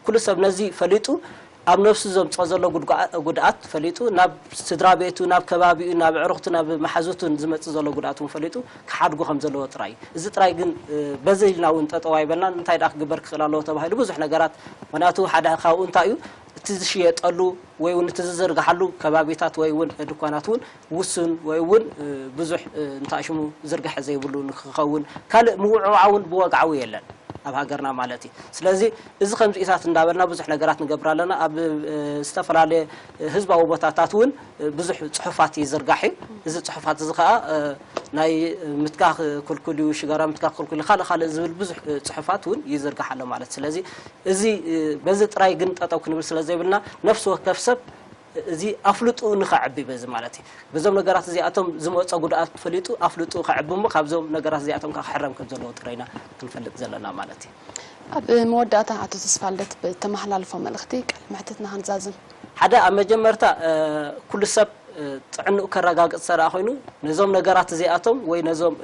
ኩሉ ሰብ ነዚ ፈሊጡ ኣብ ነብሱ ዘምፅኦ ዘሎ ጉድኣት ፈሊጡ ናብ ስድራ ቤቱ ናብ ከባቢኡ ናብ ዕሩኽቱ ናብ መሓዙቱን ዝመፅእ ዘሎ ጉድኣት እውን ፈሊጡ ክሓድጉ ከም ዘለዎ ጥራይ እዩ። እዚ ጥራይ ግን በዚ ኢልና እውን ጠጠው ኣይበልናን። እንታይ ደኣ ክግበር ክኽእል ኣለዎ ተባሂሉ ብዙሕ ነገራት ምክንያቱ ሓደ ካብኡ እንታይ እዩ እቲ ዝሽየጠሉ ወይ እውን እቲ ዝዝርግሓሉ ከባቢታት ወይ እውን ድኳናት እውን ውሱን ወይ እውን ብዙሕ እንታሽሙ ዝርግሐ ዘይብሉ ንክኸውን ካልእ ምውዕዋዕ እውን ብወግዓዊ የለን ኣብ ሃገርና ማለት እዩ። ስለዚ እዚ ከምዚኢታት እንዳበልና ብዙሕ ነገራት ንገብር ኣለና። ኣብ ዝተፈላለየ ህዝባዊ ቦታታት እውን ብዙሕ ፅሑፋት ይዝርጋሕ እዩ። እዚ ፅሑፋት እዚ ከዓ ናይ ምትካኽ ክልኩል እዩ፣ ሽጋራ ምትካኽ ክልኩል እዩ፣ ካልእ ካልእ ዝብል ብዙሕ ፅሑፋት እውን ይዝርጋሕ ኣሎ ማለት። ስለዚ እዚ በዚ ጥራይ ግን ጠጠው ክንብል ስለ ዘይብልና ነፍሲ ወከፍ ሰብ እዚ ኣፍልጡ ንኸዕቢ በዚ ማለት እዩ። በዞም ነገራት እዚኣቶም ዝመፀ ጉድኣት ፈሊጡ ኣፍልጡ ከዕቢ እሞ ካብዞም ነገራት እዚኣቶም ከዓ ክሕረም ከም ዘለዎ ጥራይና ክንፈልጥ ዘለና ማለት እዩ። ኣብ መወዳእታ ኣቶ ተስፋልደት ብተመሓላልፎ መልእኽቲ ቃል ምሕትትና ክንዛዝም። ሓደ ኣብ መጀመርታ ኩሉ ሰብ ጥዕንኡ ከረጋግፅ ሰደኣ ኮይኑ ነዞም ነገራት እዚኣቶም ወይ ነዞም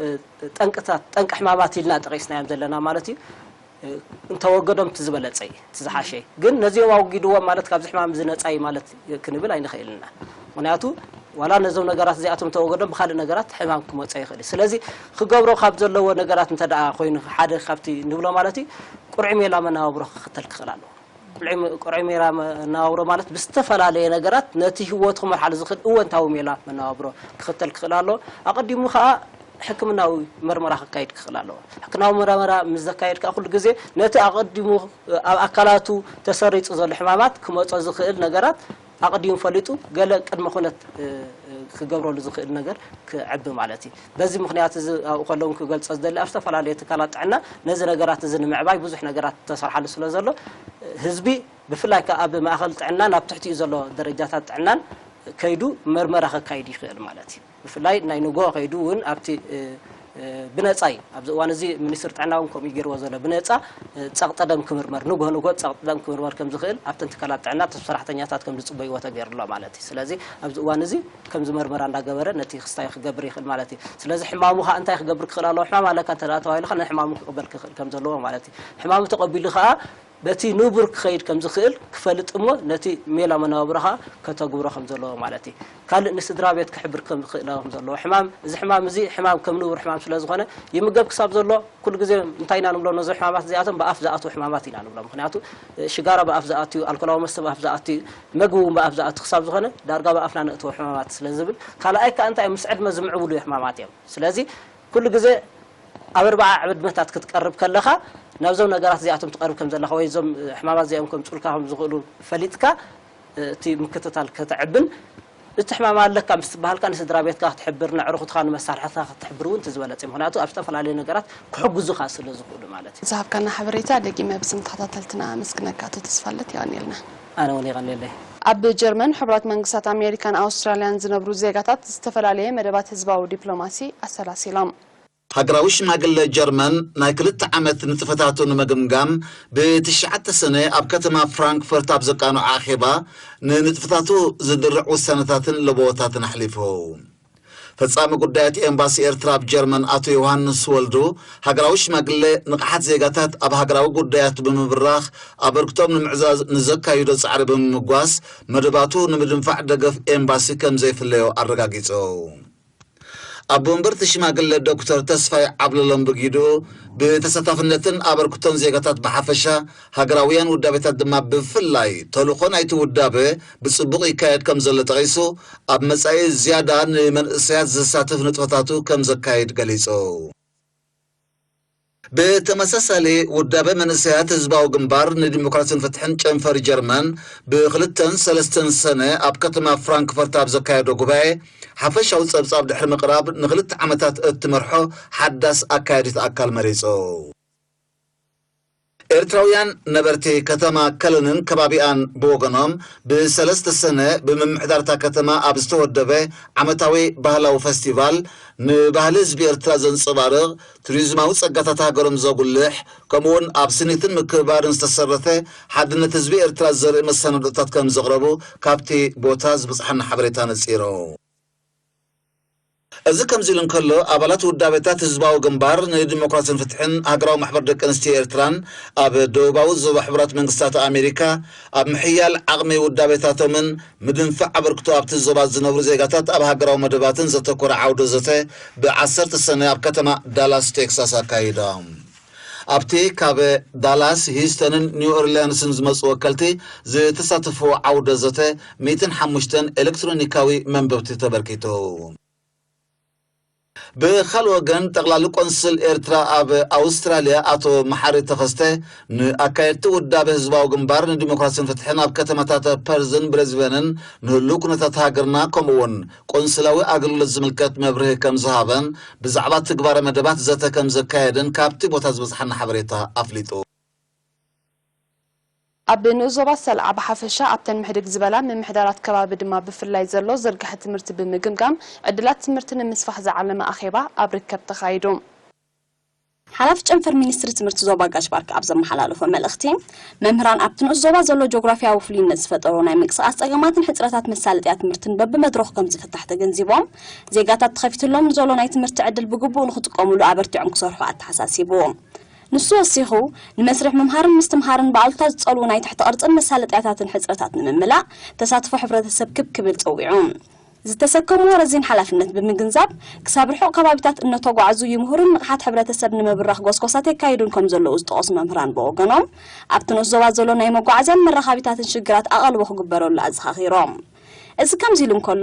ጠንቅታት ጠንቂ ሕማማት ኢልና ጠቂስናዮም ዘለና ማለት እዩ እንተወገዶም እቲ ዝበለፀ እዩ እቲ ዝሓሸ እዩ። ግን ነዚኦም ኣወጊድዎም ማለት ካብዚ ሕማም እዚ ነፃ እዩ ማለት ክንብል ኣይንኽእልና። ምክንያቱ ዋላ ነዞም ነገራት እዚኣቶም እንተወገዶም ብካልእ ነገራት ሕማም ክመፀ ይኽእል እዩ። ስለዚ ክገብሮ ካብ ዘለዎ ነገራት እንተ ደኣ ኮይኑ ሓደ ካብቲ ንብሎ ማለት እዩ ቁርዒ ሜላ መነባብሮ ክኽተል ክኽእል ኣለዎ። ቁርዒ ሜላ መነባብሮ ማለት ብዝተፈላለየ ነገራት ነቲ ህይወቱ ክመርሓሉ ዝኽእል እወንታዊ ሜላ መነባብሮ ክኽተል ክኽእል ኣለዎ። ኣቐዲሙ ከዓ ሕክምናዊ መርመራ ክካይድ ክኽእል ኣለዎ። ሕክምናዊ መርመራ ምስ ዘካየድ ከዓ ኩሉ ግዜ ነቲ ኣቐዲሙ ኣብ ኣካላቱ ተሰሪፁ ዘሎ ሕማማት ክመፆ ዝኽእል ነገራት ኣቐዲሙ ፈሊጡ ገለ ቅድመ ኩነት ክገብረሉ ዝኽእል ነገር ክዕቢ ማለት እዩ። በዚ ምኽንያት እዚ ኣብኡ ከለውን ክገልፆ ዝደሊ ኣብ ዝተፈላለዩ ትካላት ጥዕና ነዚ ነገራት እዚ ንምዕባይ ብዙሕ ነገራት ተሰርሓሉ ስለ ዘሎ ህዝቢ ብፍላይ ከዓ ኣብ ማእኸል ጥዕናን ኣብ ትሕቲኡ ዘሎ ደረጃታት ጥዕናን ከይዱ መርመራ ከካይድ ይኽእል ማለት እዩ። ብፍላይ ናይ ንግሆ ከይዱ እውን ኣብቲ ብነፃ እዩ ኣብዚ እዋን እዚ ሚኒስትር ጥዕና እውን ከምኡ ገይርዎ ዘሎ ብነፃ ፀቕጠ ደም ክምርመር ንግሆ ንግሆ ፀቕጠ ደም ክምርመር ከም ዝኽእል ኣብተን ትካላት ጥዕና እቶም ሰራሕተኛታት ከም ዝፅበይዎ ተገይሩ ኣሎ ማለት እዩ። ስለዚ ኣብዚ እዋን እዚ ከምዚ መርመራ እንዳገበረ ነቲ ክስታይ ክገብር ይኽእል ማለት እዩ። ስለዚ ሕማሙ ከዓ እንታይ ክገብር ክኽእል ኣለዎ? ሕማም ኣለካ እንተ ተባሂሉ ከዓ ንሕማሙ ክቕበል ክኽእል ከም ዘለዎ ማለት እዩ። ሕማሙ ተቐቢሉ ከዓ በቲ ንቡር ክኸይድ ከም ዝኽእል ክፈልጥ እሞ ነቲ ሜላ መነባብሮ ከዓ ከተግብሮ ከም ዘለዎ ማለት እዩ። ካልእ ንስድራ ቤት ክሕብር ከም ዝኽእል ከም ዘለዎ ሕማም እዚ ሕማም እዚ ሕማም ከም ንቡር ሕማም ስለ ዝኾነ ይምገብ ክሳብ ዘሎ ኩሉ ግዜ እንታይ ኢና ንብሎ ነዞ ሕማማት እዚኣቶም ብኣፍ ዝኣትዉ ሕማማት ኢና ንብሎ። ምክንያቱ ሽጋራ ብኣፍ ዝኣትዩ፣ ኣልኮላዊ መስተ ብኣፍ ዝኣትዩ፣ መግቢ እውን ብኣፍ ዝኣትዩ ክሳብ ዝኾነ ዳርጋ ብኣፍና ነእትዎ ሕማማት ስለ ዝብል ካልኣይ ከዓ እንታይ ምስ ዕድመ ዝምዕብሉ ሕማማት እዮም። ስለዚ ኩሉ ግዜ ኣብ ኣርባዓ ዕድመታት ክትቀርብ ከለኻ ናብዞም ነገራት እዚኣቶም ትቐርብ ከም ዘለኻ ወይ እዞም ሕማማት እዚኦም ከምፅኡልካ ከም ዝኽእሉ ፈሊጥካ እቲ ምክትታል ከተዕብን እቲ ሕማም ኣለካ ምስ ትበሃልካ ንስድራ ቤትካ ክትሕብር ንዕርኹትካ ንመሳርሕትካ ክትሕብር እውን እቲ ዝበለፀ እዩ። ምክንያቱ ኣብ ዝተፈላለዩ ነገራት ክሕግዙኻ ስለ ዝኽእሉ ማለት እዩ። ዝሃብካና ሓበሬታ ደጊመ ብስም ተኸታተልትና ኣመስግነካ ኣቶ ተስፋለት የቐንየልና። ኣነ እውን የቐንየለይ። ኣብ ጀርመን ሕቡራት መንግስታት ኣሜሪካን ኣውስትራልያን ዝነብሩ ዜጋታት ዝተፈላለየ መደባት ህዝባዊ ዲፕሎማሲ ኣሰላሲሎም። ሃገራዊ ሽማግለ ጀርመን ናይ ክልተ ዓመት ንጥፈታቱ ንምግምጋም ብትሽዓተ ሰነ ኣብ ከተማ ፍራንክፈርት ኣብ ዘቃንዖ ኣኼባ ንንጥፈታቱ ዝድርዕ ውሳነታትን ለበዎታትን ኣሕሊፉ። ፈጻሚ ጉዳያት ኤምባሲ ኤርትራ ኣብ ጀርመን ኣቶ ዮሃንስ ወልዱ፣ ሃገራዊ ሽማግለ ንቕሓት ዜጋታት ኣብ ሃገራዊ ጉዳያት ብምብራኽ ኣበርክቶም ንምዕዛዝ ንዘካይዶ ጻዕሪ ብምምጓስ፣ መደባቱ ንምድንፋዕ ደገፍ ኤምባሲ ከም ዘይፍለዮ ኣረጋጊጹ። ኣቦ መንበር እቲ ሽማግለ ዶክተር ተስፋይ ዓብለሎም ብጊዱ፣ ብተሳታፍነትን ኣበርክቶን ዜጋታት ብሓፈሻ፣ ሃገራውያን ውዳቤታት ድማ ብፍላይ፣ ተልእኾ ናይቲ ውዳበ ብጽቡቕ ይካየድ ከም ዘሎ ጠቒሱ፣ ኣብ መጻኢ ዝያዳ ንመንእሰያት ዘሳትፍ ንጥፈታቱ ከም ዘካይድ ገሊጹ። ብተመሳሳሊ፣ ውዳበ መንእሰያት ህዝባዊ ግንባር ንዲሞክራሲን ፍትሕን ጨንፈር ጀርመን ብክልተን ሰለስተን ሰነ ኣብ ከተማ ፍራንክፈርት ኣብ ዘካየዶ ጉባኤ፣ ሓፈሻዊ ጸብጻብ ድሕሪ ምቕራብ፣ ንክልተ ዓመታት እትመርሖ ሓዳስ ኣካያዲት ኣካል መሪጹ። ኤርትራውያን ነበርቲ ከተማ ከለንን ከባቢኣን ብወገኖም፣ ብሰለስተ ሰነ ብምምሕዳር እታ ከተማ ኣብ ዝተወደበ ዓመታዊ ባህላዊ ፈስቲቫል፣ ንባህሊ ህዝቢ ኤርትራ ዘንጸባርቕ፣ ቱሪዝማዊ ጸጋታት ሃገሮም ዘጉልሕ፣ ከምኡውን ኣብ ስኒትን ምክብባርን ዝተሰረተ ሓድነት ህዝቢ ኤርትራ ዘርኢ መሰናዶታት ከም ዘቕረቡ ካብቲ ቦታ ዝበጽሓና ሓበሬታ ነጺሩ። እዚ ከምዚ ኢሉ እንከሎ፣ ኣባላት ውዳቤታት ህዝባዊ ግንባር ንዲሞክራሲን ፍትሕን ሃገራዊ ማሕበር ደቂ ኣንስትዮ ኤርትራን ኣብ ደቡባዊ ዞባ ሕቡራት መንግስታት ኣሜሪካ ኣብ ምሕያል ዓቕሚ ውዳቤታቶምን ምድንፋዕ ኣበርክቶ ኣብቲ ዞባ ዝነብሩ ዜጋታት ኣብ ሃገራዊ መደባትን ዘተኮረ ዓውደ ዘተ ብዓሰርተ ሰነ ኣብ ከተማ ዳላስ ቴክሳስ ኣካይዶም። ኣብቲ ካብ ዳላስ፣ ሂውስተንን ኒው ኦርሊያንስን ዝመጹ ወከልቲ ዝተሳተፍዎ ዓውደ ዘተ፣ ሚእትን ሓሙሽተን ኤሌክትሮኒካዊ መንበብቲ ተበርኪቱ። ብኻልእ ወገን፣ ጠቕላሊ ቆንስል ኤርትራ ኣብ ኣውስትራልያ ኣቶ መሓሪ ተኸስተ፣ ንኣካየድቲ ውዳበ ህዝባዊ ግንባር ንዲሞክራሲን ፍትሕን ኣብ ከተማታት ፐርዝን ብሬዝበንን ንህሉው ኩነታት ሃገርና፣ ከምኡውን ቆንስላዊ ኣገልግሎት ዝምልከት መብርሂ ከም ዝሃበን ብዛዕባ ትግባረ መደባት ዘተ ከም ዘካየደን ካብቲ ቦታ ዝበጽሓና ሓበሬታ ኣፍሊጡ። ኣብ ንኡስ ዞባ ሰልዓ ብሓፈሻ ኣብተን ምሕድግ ዝበላ ምምሕዳራት ከባቢ ድማ ብፍላይ ዘሎ ዝርግሐ ትምህርቲ ብምግምጋም ዕድላት ትምህርቲ ንምስፋሕ ዝዓለመ ኣኼባ ኣብ ርከብ ተኻይዱ። ሓላፊ ጨንፈር ሚኒስትሪ ትምህርቲ ዞባ ጋሽ ባርካ ኣብ ዘመሓላለፎ መልእኽቲ፣ መምህራን ኣብቲ ንኡስ ዞባ ዘሎ ጂኦግራፊያዊ ፍሉይነት ዝፈጠሮ ናይ ምንቅስቓስ ጸገማትን ሕጽረታት መሳለጥያ ትምህርትን በብመድረኹ ከም ዝፍታሕ ተገንዚቦም፣ ዜጋታት ተኸፊትሎም ንዘሎ ናይ ትምህርቲ ዕድል ብግቡእ ንኽጥቀሙሉ ኣበርቲዖም ክሰርሑ ኣተሓሳሲቡ። ንሱ ወሲኹ፣ ንመስርሕ ምምሃርን ምስትምሃርን ብኣሉታ ዝጸልዉ ናይ ትሕቲ ቅርጽን መሳለጥያታትን ሕጽረታት ንምምላእ፣ ተሳትፎ ሕብረተሰብ ክብ ክብል ጸዊዑ። ዝተሰከምዎ ረዚን ሓላፍነት ብምግንዛብ፣ ክሳብ ርሑቕ ከባቢታት እነተጓዕዙ ይምህሩን ንቕሓት ሕብረተሰብ ንምብራኽ ጎስጓሳት የካይዱን ከም ዘለዉ ዝጠቐሱ መምህራን ብወገኖም፣ ኣብቲ ንኡስ ዞባ ዘሎ ናይ መጓዓዝያን መራኻቢታትን ሽግራት ኣቓልቦ ክግበረሉ ኣዘኻኺሮም። እዚ ከምዚ ኢሉ እንከሎ፣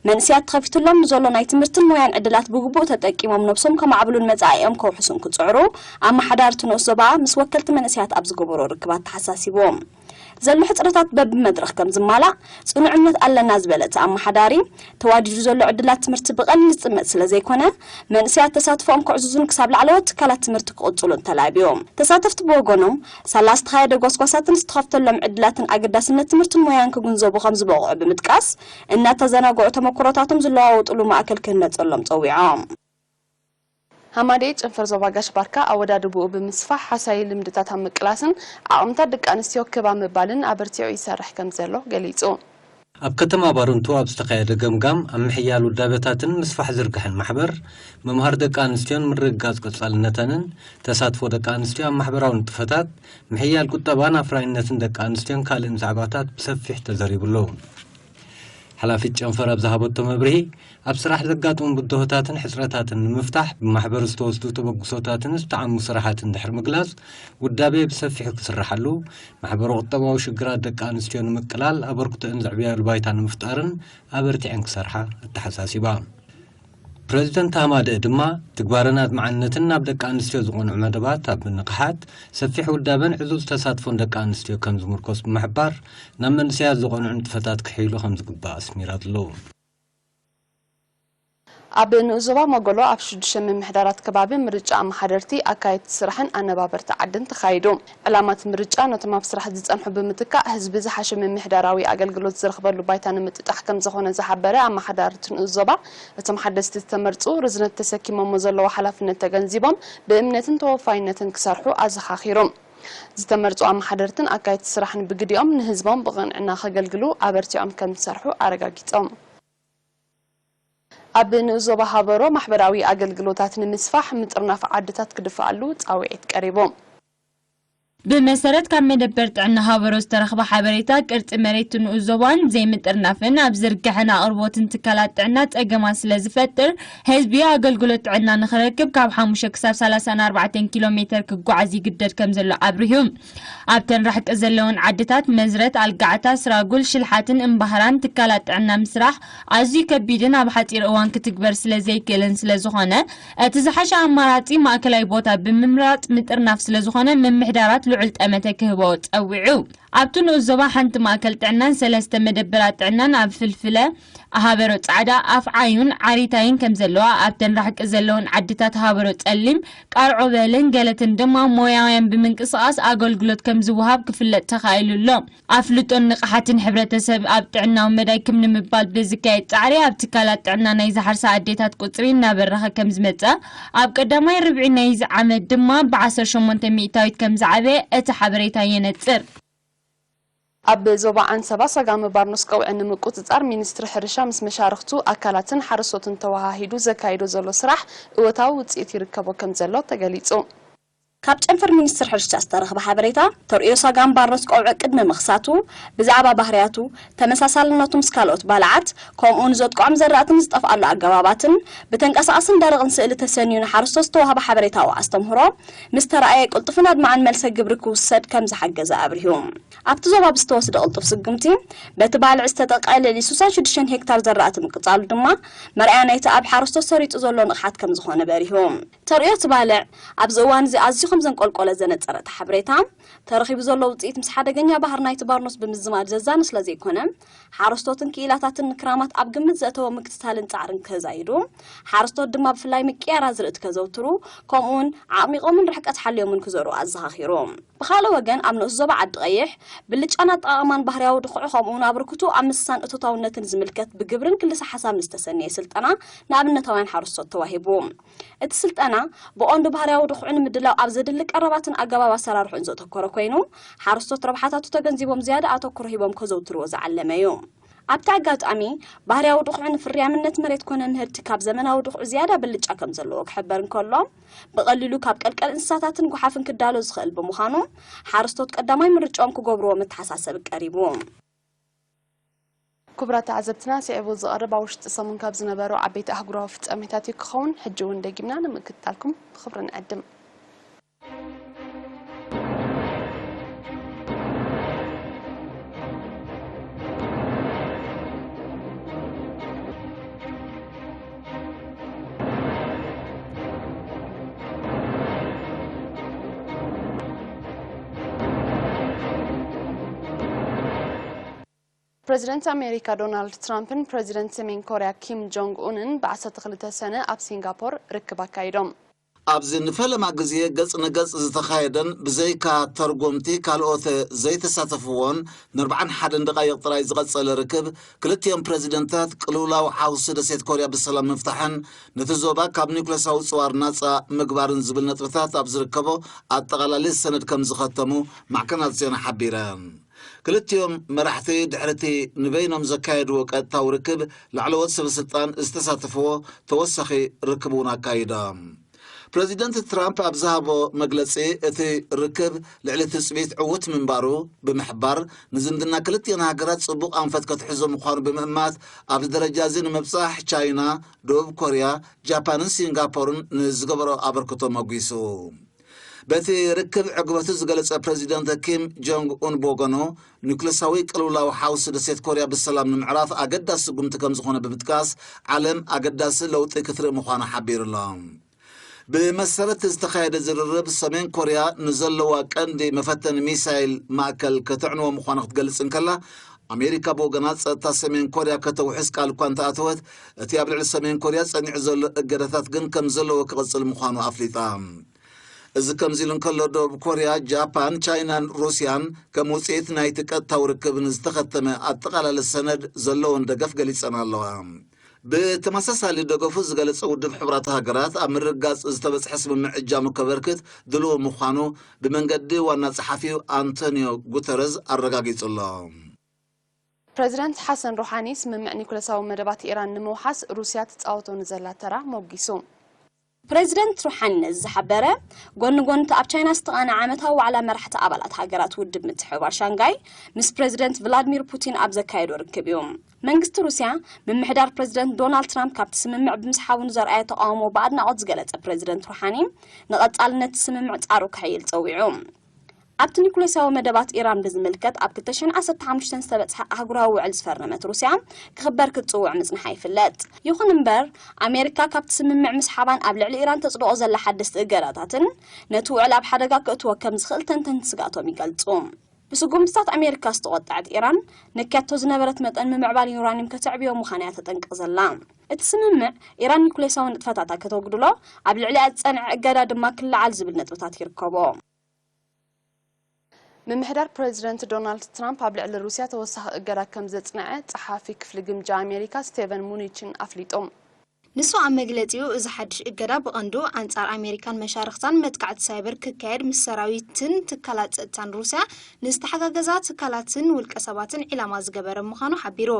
መንእሰያት ተኸፊትሎም ንዘሎ ናይ ትምህርትን ሞያን ዕድላት ብግቡእ ተጠቂሞም ነብሶም ከማዕብሉን መጻኢኦም ከውሕሱን ክጽዕሩ፣ ኣመሓዳርቲ ንኡስ ዞባ ምስ ወከልቲ መንእሰያት ኣብ ዝገበሮ ርክብ ኣተሓሳሲቡ። ዘሎ ሕጽረታት በብመድረኽ ከም ዝማላእ ጽኑዕ እምነት ኣለና ዝበለ እቲ ኣመሓዳሪ፣ ተዋዲዱ ዘሎ ዕድላት ትምህርቲ ብቐሊል ዝጥመት ስለ ዘይኮነ፣ መንእሰያት ተሳትፎኦም ከዕዝዙን ክሳብ ላዕለዎት ትካላት ትምህርቲ ክቕጽሉን ተላብዮም። ተሳተፍቲ ብወገኖም፣ ሳላ ዝተኻየደ ጎስጓሳትን ዝተኸፍተሎም ዕድላትን ኣገዳስነት ትምህርትን ሞያን ክግንዘቡ ከም ዝበቕዑ ብምጥቃስ፣ እናተዘናግዑ ተመክሮታቶም ዝለዋወጥሉ ማእከል ክህነጸሎም ጸዊዖም። ሃማደኤ ጨንፈር ዞባ ጋሽ ባርካ ኣወዳድብኡ ብምስፋሕ ሓሳዊ ልምድታት ኣብ ምቅላስን ዓቕምታት ደቂ ኣንስትዮ ክብ ኣብ ምባልን ኣበርቲዑ ይሰርሕ ከም ዘሎ ገሊጹ። ኣብ ከተማ ባረንቱ ኣብ ዝተኻየደ ገምጋም፣ ኣብ ምሕያል ውዳበታትን ምስፋሕ ዝርግሐን ማሕበር፣ ምምሃር ደቂ ኣንስትዮን ምርግጋጽ ቀጻልነተንን፣ ተሳትፎ ደቂ ኣንስትዮ ኣብ ማሕበራዊ ንጥፈታት፣ ምሕያል ቁጠባን ኣፍራይነትን ደቂ ኣንስትዮን ካልእን ዛዕባታት ብሰፊሕ ተዘሪቡ ኣሎ። ሓላፊት ጨንፈር ኣብ ዝሃበቶ መብርሂ፣ ኣብ ስራሕ ዘጋጥሙ ብድሆታትን ሕጽረታትን ንምፍታሕ ብማሕበር ዝተወስዱ ተበግሶታትን ዝተዓሙ ስራሓትን ድሕሪ ምግላጽ፣ ውዳቤ ብሰፊሑ ክስርሓሉ፣ ማሕበረ ቁጠባዊ ሽግራት ደቂ ኣንስትዮ ንምቅላል ኣበርክቶአን ዘዕብያሉ ባይታ ንምፍጣርን ኣበርቲዐን ክሰርሓ ኣተሓሳሲባ። ፕረዚደንት ሃማደኤ ድማ፣ ትግባረን ኣድማዕነትን ናብ ደቂ ኣንስትዮ ዝቐንዑ መደባት ኣብ ምንቕሓት፣ ሰፊሕ ውዳበን ዕዙዝ ተሳትፎን ደቂ ኣንስትዮ ከም ዝምርኮስ ብምሕባር፣ ናብ መንእሰያት ዝቐንዑ ንጥፈታት ክሕይሉ ከም ዝግባእ ኣስሚራትሉ። ኣብ ንኡስ ዞባ መጎሎ ኣብ ሽዱሽተ ምምሕዳራት ከባቢ ምርጫ ኣመሓደርቲ፣ ኣካየድቲ ስራሕን ኣነባበርቲ ዓድን ተኻይዱ። ዕላማ እቲ ምርጫ ነቶም ኣብ ስራሕ ዝጸንሑ ብምትካእ ህዝቢ ዝሓሸ ምምሕዳራዊ ኣገልግሎት ዝረኽበሉ ባይታ ንምጥጣሕ ከም ዝኾነ ዝሓበረ ኣመሓዳሪ እቲ ንኡስ ዞባ፣ እቶም ሓደስቲ ዝተመርጹ ርዝነት ተሰኪሞሞ ዘለዉ ሓላፍነት ተገንዚቦም ብእምነትን ተወፋይነትን ክሰርሑ ኣዘኻኺሩ። ዝተመርጹ ኣመሓደርትን ኣካየድቲ ስራሕን ብግዲኦም ንህዝቦም ብቕንዕና ከገልግሉ ኣበርቲዖም ከም ዝሰርሑ ኣረጋጊጾም። ኣብ ንኡስ ዞባ ሃበሮ ማሕበራዊ ኣገልግሎታት ንምስፋሕ ምጥርናፍ ዓድታት ክድፍኣሉ ጻውዒት ቀሪቡ። ብመሰረት ካብ መደበር ጥዕና ሃበሮ ዝተረኽበ ሓበሬታ፣ ቅርጺ መሬት ንኡስ ዞባን ዘይምጥርናፍን ኣብ ዝርግሐን ኣቕርቦትን ትካላት ጥዕና ጸገማት ስለ ዝፈጥር፣ ህዝቢ ኣገልግሎት ጥዕና ንኽረክብ ካብ ሓሙሽተ ክሳብ ሰላሳን ኣርባዕተን ኪሎ ሜተር ክጓዓዝ ይግደድ ከም ዘሎ ኣብሪሁ። ኣብተን ራሕቂ ዘለውን ዓድታት መዝረት፣ ኣልጋዕታ፣ ስራጉል፣ ሽልሓትን እምባህራን ትካላት ጥዕና ምስራሕ ኣዝዩ ከቢድን ኣብ ሓጺር እዋን ክትግበር ስለ ዘይክእልን ስለ ዝኾነ፣ እቲ ዝሓሸ ኣማራጺ ማእከላይ ቦታ ብምምራጽ ምጥርናፍ ስለ ዝኾነ፣ ምምሕዳራት ልዑል ጠመተ ክህቦ ጸዊዑ። ኣብቲ ንኡስ ዞባ ሓንቲ ማእከል ጥዕናን ሰለስተ መደበራት ጥዕናን ኣብ ፍልፍለ፣ ሃበሮ ጻዕዳ፣ ኣፍዓዩን ዓሪታይን ከም ዘለዋ፣ ኣብተን ራሕቂ ዘለውን ዓድታት ሃበሮ ጸሊም፣ ቃርዖበልን ገለትን ድማ ሞያውያን ብምንቅስቓስ ኣገልግሎት ከም ዝወሃብ ክፍለጥ ተኻኢሉ ኣሎ። ኣፍልጦን ንቕሓትን ሕብረተሰብ ኣብ ጥዕናዊ መዳይ ክም ንምባል ብዝካየድ ጻዕሪ፣ ኣብ ትካላት ጥዕና ናይ ዝሓርሳ ኣዴታት ቁጽሪ እናበረኸ ከም ዝመጸ፣ ኣብ ቀዳማይ ርብዒ ናይዚ ዓመት ድማ ብዓሰርተ ሸሞንተ ሚእታዊት ከም ዝዓበየ እቲ ሓበሬታ የነጽር። ኣብ ዞባ ዓንሰባ ሰጋሚ ባርኖስ ቀውዒ ንምቁጽጻር ሚኒስትሪ ሕርሻ ምስ መሻርኽቱ ኣካላትን ሓረስቶትን ተወሃሂዱ ዘካይዶ ዘሎ ስራሕ እወታዊ ውጽኢት ይርከቦ ከም ዘሎ ተገሊጹ። ካብ ጨንፈር ሚኒስትሪ ሕርሻ ዝተረኽበ ሓበሬታ ተርእዮ ሳጋም ባርኖስ ቀውዒ ቅድሚ ምኽሳቱ ብዛዕባ ባህርያቱ፣ ተመሳሳልነቱ ምስ ካልኦት ባልዓት፣ ከምኡውን ዘጥቅዖም ዘራእቲ ዝጠፍኣሉ ኣገባባትን ብተንቀሳቓስን ደረቕን ስእሊ ተሰንዩ ንሓረስቶት ዝተዋህበ ሓበሬታዊ ኣስተምህሮ ምስ ተረኣየ ቅልጡፍን ኣድማዕን መልሰ ግብሪ ክውሰድ ከም ዝሓገዘ ኣብሪሁ። ኣብቲ ዞባ ብዝተወስደ ቅልጡፍ ስጉምቲ በቲ ባልዕ ዝተጠቕዐ ልዕሊ ስሳን ሽዱሽተን ሄክታር ዘራእቲ ምቅጻሉ ድማ መርኣያ ናይቲ ኣብ ሓረስቶት ሰሪጹ ዘሎ ንቕሓት ከም ዝኾነ በሪሁ። ተርእዮ እቲ ባልዕ ኣብዚ እዋን እዚ ኣዝዩ ከም ዘንቆልቆለ ዘነጸረ እቲ ሓበሬታ፣ ተረኺቡ ዘሎ ውጽኢት ምስ ሓደገኛ ባህሪ ናይቲ ባርኖስ ብምዝማድ ዘዛኑ ስለ ዘይኮነ፣ ሓረስቶትን ክኢላታትን ንክራማት ኣብ ግምት ዘእተወ ምክትታልን ጻዕርን ከዛይዱ፣ ሓረስቶት ድማ ብፍላይ ምቅያር ኣዝርእቲ ከዘውትሩ፣ ከምኡውን ዓቕሚቖምን ርሕቀት ሓልዮምን ክዘርኡ ኣዘኻኺሩ። ብኻልእ ወገን፣ ኣብ ንኡስ ዞባ ዓዲ ቀይሕ፣ ብልጫን ኣጠቓቕማን ባህርያዊ ድኹዒ ከምኡውን ኣበርክቶ ኣብ ምስሳን እቶታውነትን ዝምልከት ብግብርን ክልሰ ሓሳብን ዝተሰነየ ስልጠና ንኣብነታውያን ሓረስቶት ተዋሂቡ። እቲ ስልጠና፣ ብቐንዱ ባህርያዊ ድኹዒ ንምድላው ኣብ ዘድሊ ቀረባትን ኣገባብ ኣሰራርሑን ዘተኮረ ኮይኑ፣ ሓረስቶት ረብሓታቱ ተገንዚቦም ዝያዳ ኣተኩሮ ሂቦም ከዘውትርዎ ዝዓለመ እዩ። ኣብቲ ኣጋጣሚ፣ ባህርያዊ ድኹዒ ንፍርያምነት መሬት ኮነ ንምህርቲ ካብ ዘመናዊ ድኹዒ ዝያዳ ብልጫ ከም ዘለዎ ክሕበር እንከሎ፣ ብቐሊሉ ካብ ቀልቀል እንስሳታትን ጓሓፍን ክዳሎ ዝኽእል ብምዃኑ፣ ሓረስቶት ቀዳማይ ምርጫኦም ክገብርዎ መተሓሳሰቢ ቀሪቡ። ክቡራት ተዓዘብትና፣ ስዒቡ ዝቐርብ ኣብ ውሽጢ ሰሙን ካብ ዝነበሩ ዓበይቲ ኣህጉራዊ ፍጻሜታት እዩ ክኸውን። ሕጂ እውን ደጊምና ንምክትታልኩም ብኽብሪ ንዕድም። ፕረዚደንት ኣሜሪካ ዶናልድ ትራምፕን ፕረዚደንት ሰሜን ኮርያ ኪም ጆንግ ኡንን ብ ዓሰርተ ክልተ ሰነ ኣብ ሲንጋፖር ርክብ ኣካይዶም። ኣብዚ ንፈለማ ግዜ ገጽ ንገጽ ዝተኻየደን ብዘይካ ተርጎምቲ ካልኦት ዘይተሳተፍዎን ንኣርብዓን ሓደን ደቓይቕ ጥራይ ዝቐጸለ ርክብ፣ ክልቲኦም ፕረዚደንታት ቅልውላው ሓውሲ ደሴት ኮርያ ብሰላም ምፍታሕን ነቲ ዞባ ካብ ኒውክለሳዊ ጽዋር ናጻ ምግባርን ዝብል ነጥብታት ኣብ ዝርከቦ ኣጠቓላሊ ሰነድ ከም ዝኸተሙ ማዕከናት ዜና ሓቢረን። ክልቲኦም መራሕቲ ድሕሪቲ ንበይኖም ዘካየድዎ ቀጥታዊ ርክብ፣ ላዕለዎት ሰበ ስልጣን ዝተሳተፍዎ ተወሳኺ ርክብ እውን ኣካይዶም። ፕረዚደንት ትራምፕ ኣብ ዝሃቦ መግለጺ፣ እቲ ርክብ ልዕሊ ትጽቢት ዕዉት ምንባሩ ብምሕባር፣ ንዝምድና ክልቲኣን ሃገራት ጽቡቕ ኣንፈት ከትሕዞ ምዃኑ ብምእማት፣ ኣብዚ ደረጃ እዚ ንምብጻሕ ቻይና፣ ደቡብ ኮርያ፣ ጃፓንን ሲንጋፖርን ንዝገበሮ ኣበርክቶ መጒሱ። በቲ ርክብ ዕግበቱ ዝገለጸ ፕረዚደንት ኪም ጆንግ ኡን ብወገኑ፣ ኒውክለሳዊ ቅልውላው ሓውሲ ደሴት ኮርያ ብሰላም ንምዕራፍ ኣገዳሲ ስጉምቲ ከም ዝኾነ ብምጥቃስ፣ ዓለም ኣገዳሲ ለውጢ ክትርኢ ምዃኑ ሓቢሩ ኣሎ። ብመሰረት ዝተኻየደ ዝርርብ፣ ሰሜን ኮርያ ንዘለዋ ቀንዲ መፈተኒ ሚሳይል ማእከል ከተዕንዎ ምዃና ክትገልጽ እንከላ፣ ኣሜሪካ ብወገና ጸጥታ ሰሜን ኮርያ ከተውሕስ ቃል እኳ እንተኣተወት፣ እቲ ኣብ ልዕሊ ሰሜን ኮርያ ጸኒዑ ዘሎ እገዳታት ግን ከም ዘለዎ ክቕጽል ምዃኑ ኣፍሊጣ። እዚ ከምዚ ኢሉ እንከሎ፣ ደቡብ ኮርያ፣ ጃፓን፣ ቻይናን ሩስያን ከም ውጽኢት ናይቲ ቀጥታዊ ርክብ ንዝተኸተመ ኣጠቓላሊ ሰነድ ዘለወን ደገፍ ገሊጸን ኣለዋ። ብተመሳሳሊ ደገፉ ዝገለጸ ውድብ ሕቡራት ሃገራት፣ ኣብ ምርግጋጽ ዝተበጽሐ ስምምዕ እጃሙ ከበርክት ድሉው ምዃኑ ብመንገዲ ዋና ጸሓፊኡ ኣንቶኒዮ ጉተረዝ ኣረጋጊጹ ኣሎ። ፕረዚደንት ሓሰን ሩሓኒ ስምምዕ ኒኩለሳዊ መደባት ኢራን ንምውሓስ ሩስያ ትጻወቶ ንዘላ ተራ ሞጊሱ። ፕረዚደንት ሩሓኒ ነዚ ዝሓበረ፣ ጎኒ ጎኒ እቲ ኣብ ቻይና ዝተቓንዐ ዓመታዊ ዋዕላ መራሕቲ ኣባላት ሃገራት ውድብ ምትሕብባር ሻንጋይ፣ ምስ ፕረዚደንት ቭላድሚር ፑቲን ኣብ ዘካየዶ ርክብ እዩ። መንግስቲ ሩስያ፣ ምምሕዳር ፕረዚደንት ዶናልድ ትራምፕ ካብቲ ስምምዕ ብምስሓቡ ንዘርኣዮ ተቓውሞ ብኣድናቖት ዝገለጸ ፕረዚደንት ሩሓኒ፣ ንቐጻልነት እቲ ስምምዕ ጻዕሩ ከሕይል ጸዊዑ። ኣብቲ ኒኩሌሳዊ መደባት ኢራን ብዝምልከት ኣብ ክልተ ሽሕን ዓሰርተ ሓሙሽተን ዝተበጽሐ ኣህጉራዊ ውዕል ዝፈረመት ሩስያ፣ ክኽበር ክትጽውዕ ምጽንሓ ይፍለጥ። ይኹን እምበር፣ ኣሜሪካ ካብቲ ስምምዕ ምስሓባን ኣብ ልዕሊ ኢራን ተጽድቖ ዘላ ሓደስቲ እገዳታትን፣ ነቲ ውዕል ኣብ ሓደጋ ከእትዎ ከም ዝኽእል ተንተንቲ ስግኣቶም ይገልጹ። ብስጉምትታት ኣሜሪካ ዝተቖጠዐት ኢራን፣ ነኪያቶ ዝነበረት መጠን ምምዕባል ዩራኒየም ከተዕብዮ ምዃና እያ ተጠንቅቕ ዘላ። እቲ ስምምዕ፣ ኢራን ኒኩሌሳዊ ንጥፈታታ ከተጉድሎ፣ ኣብ ልዕሊኣ ዝጸንዐ እገዳ ድማ ክለዓል ዝብል ነጥብታት ይርከቦ። ምምሕዳር ፕረዚደንት ዶናልድ ትራምፕ ኣብ ልዕሊ ሩስያ ተወሳኺ እገዳ ከም ዘጽንዐ ጸሓፊ ክፍሊ ግምጃ ኣሜሪካ ስቴቨን ሙኒችን ኣፍሊጡ። ንሱ ኣብ መግለጺኡ፣ እዚ ሓድሽ እገዳ ብቐንዱ ኣንጻር ኣሜሪካን መሻርኽታን መጥቃዕቲ ሳይበር ክካየድ፣ ምስ ሰራዊትን ትካላት ጸጥታን ሩስያ ንዝተሓጋገዛ ትካላትን ውልቀ ሰባትን ዒላማ ዝገበረ ምዃኑ ሓቢሩ።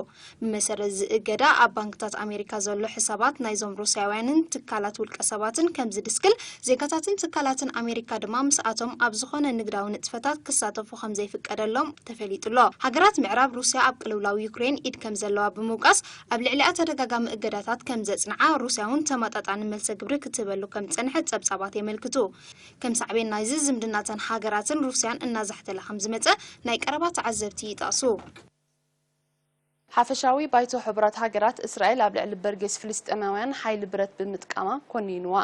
ብመሰረት እዚ እገዳ፣ ኣብ ባንክታት ኣሜሪካ ዘሎ ሕሳባት ናይዞም ሩስያውያንን ትካላት ውልቀ ሰባትን ከም ዝድስክል፣ ዜጋታትን ትካላትን ኣሜሪካ ድማ ምስኣቶም ኣብ ዝኾነ ንግዳዊ ንጥፈታት ክሳተፉ ከም ዘይፍቀደሎም ተፈሊጡ ኣሎ። ሃገራት ምዕራብ፣ ሩስያ ኣብ ቅልውላው ዩክሬን ኢድ ከም ዘለዋ ብምውቃስ፣ ኣብ ልዕሊኣ ተደጋጋሚ እገዳታት ከም ዘጽንዓ፣ ሩስያ እውን ተመጣጣኒ መልሰ ግብሪ ክትህበሉ ከም ዝጸንሐት ጸብጻባት የመልክቱ። ከም ሳዕቤን ናይዚ፣ ዝምድናተን ሃገራትን ሩስያን እናዛሕተለ ከም ዝመጸ ናይ ቀረባ ተዓዘብቲ ይጠቕሱ። ሓፈሻዊ ባይቶ ሕቡራት ሃገራት፣ እስራኤል ኣብ ልዕሊ በርጌስ ፍልስጤማውያን ሓይሊ ብረት ብምጥቃማ ኮኒንዋ።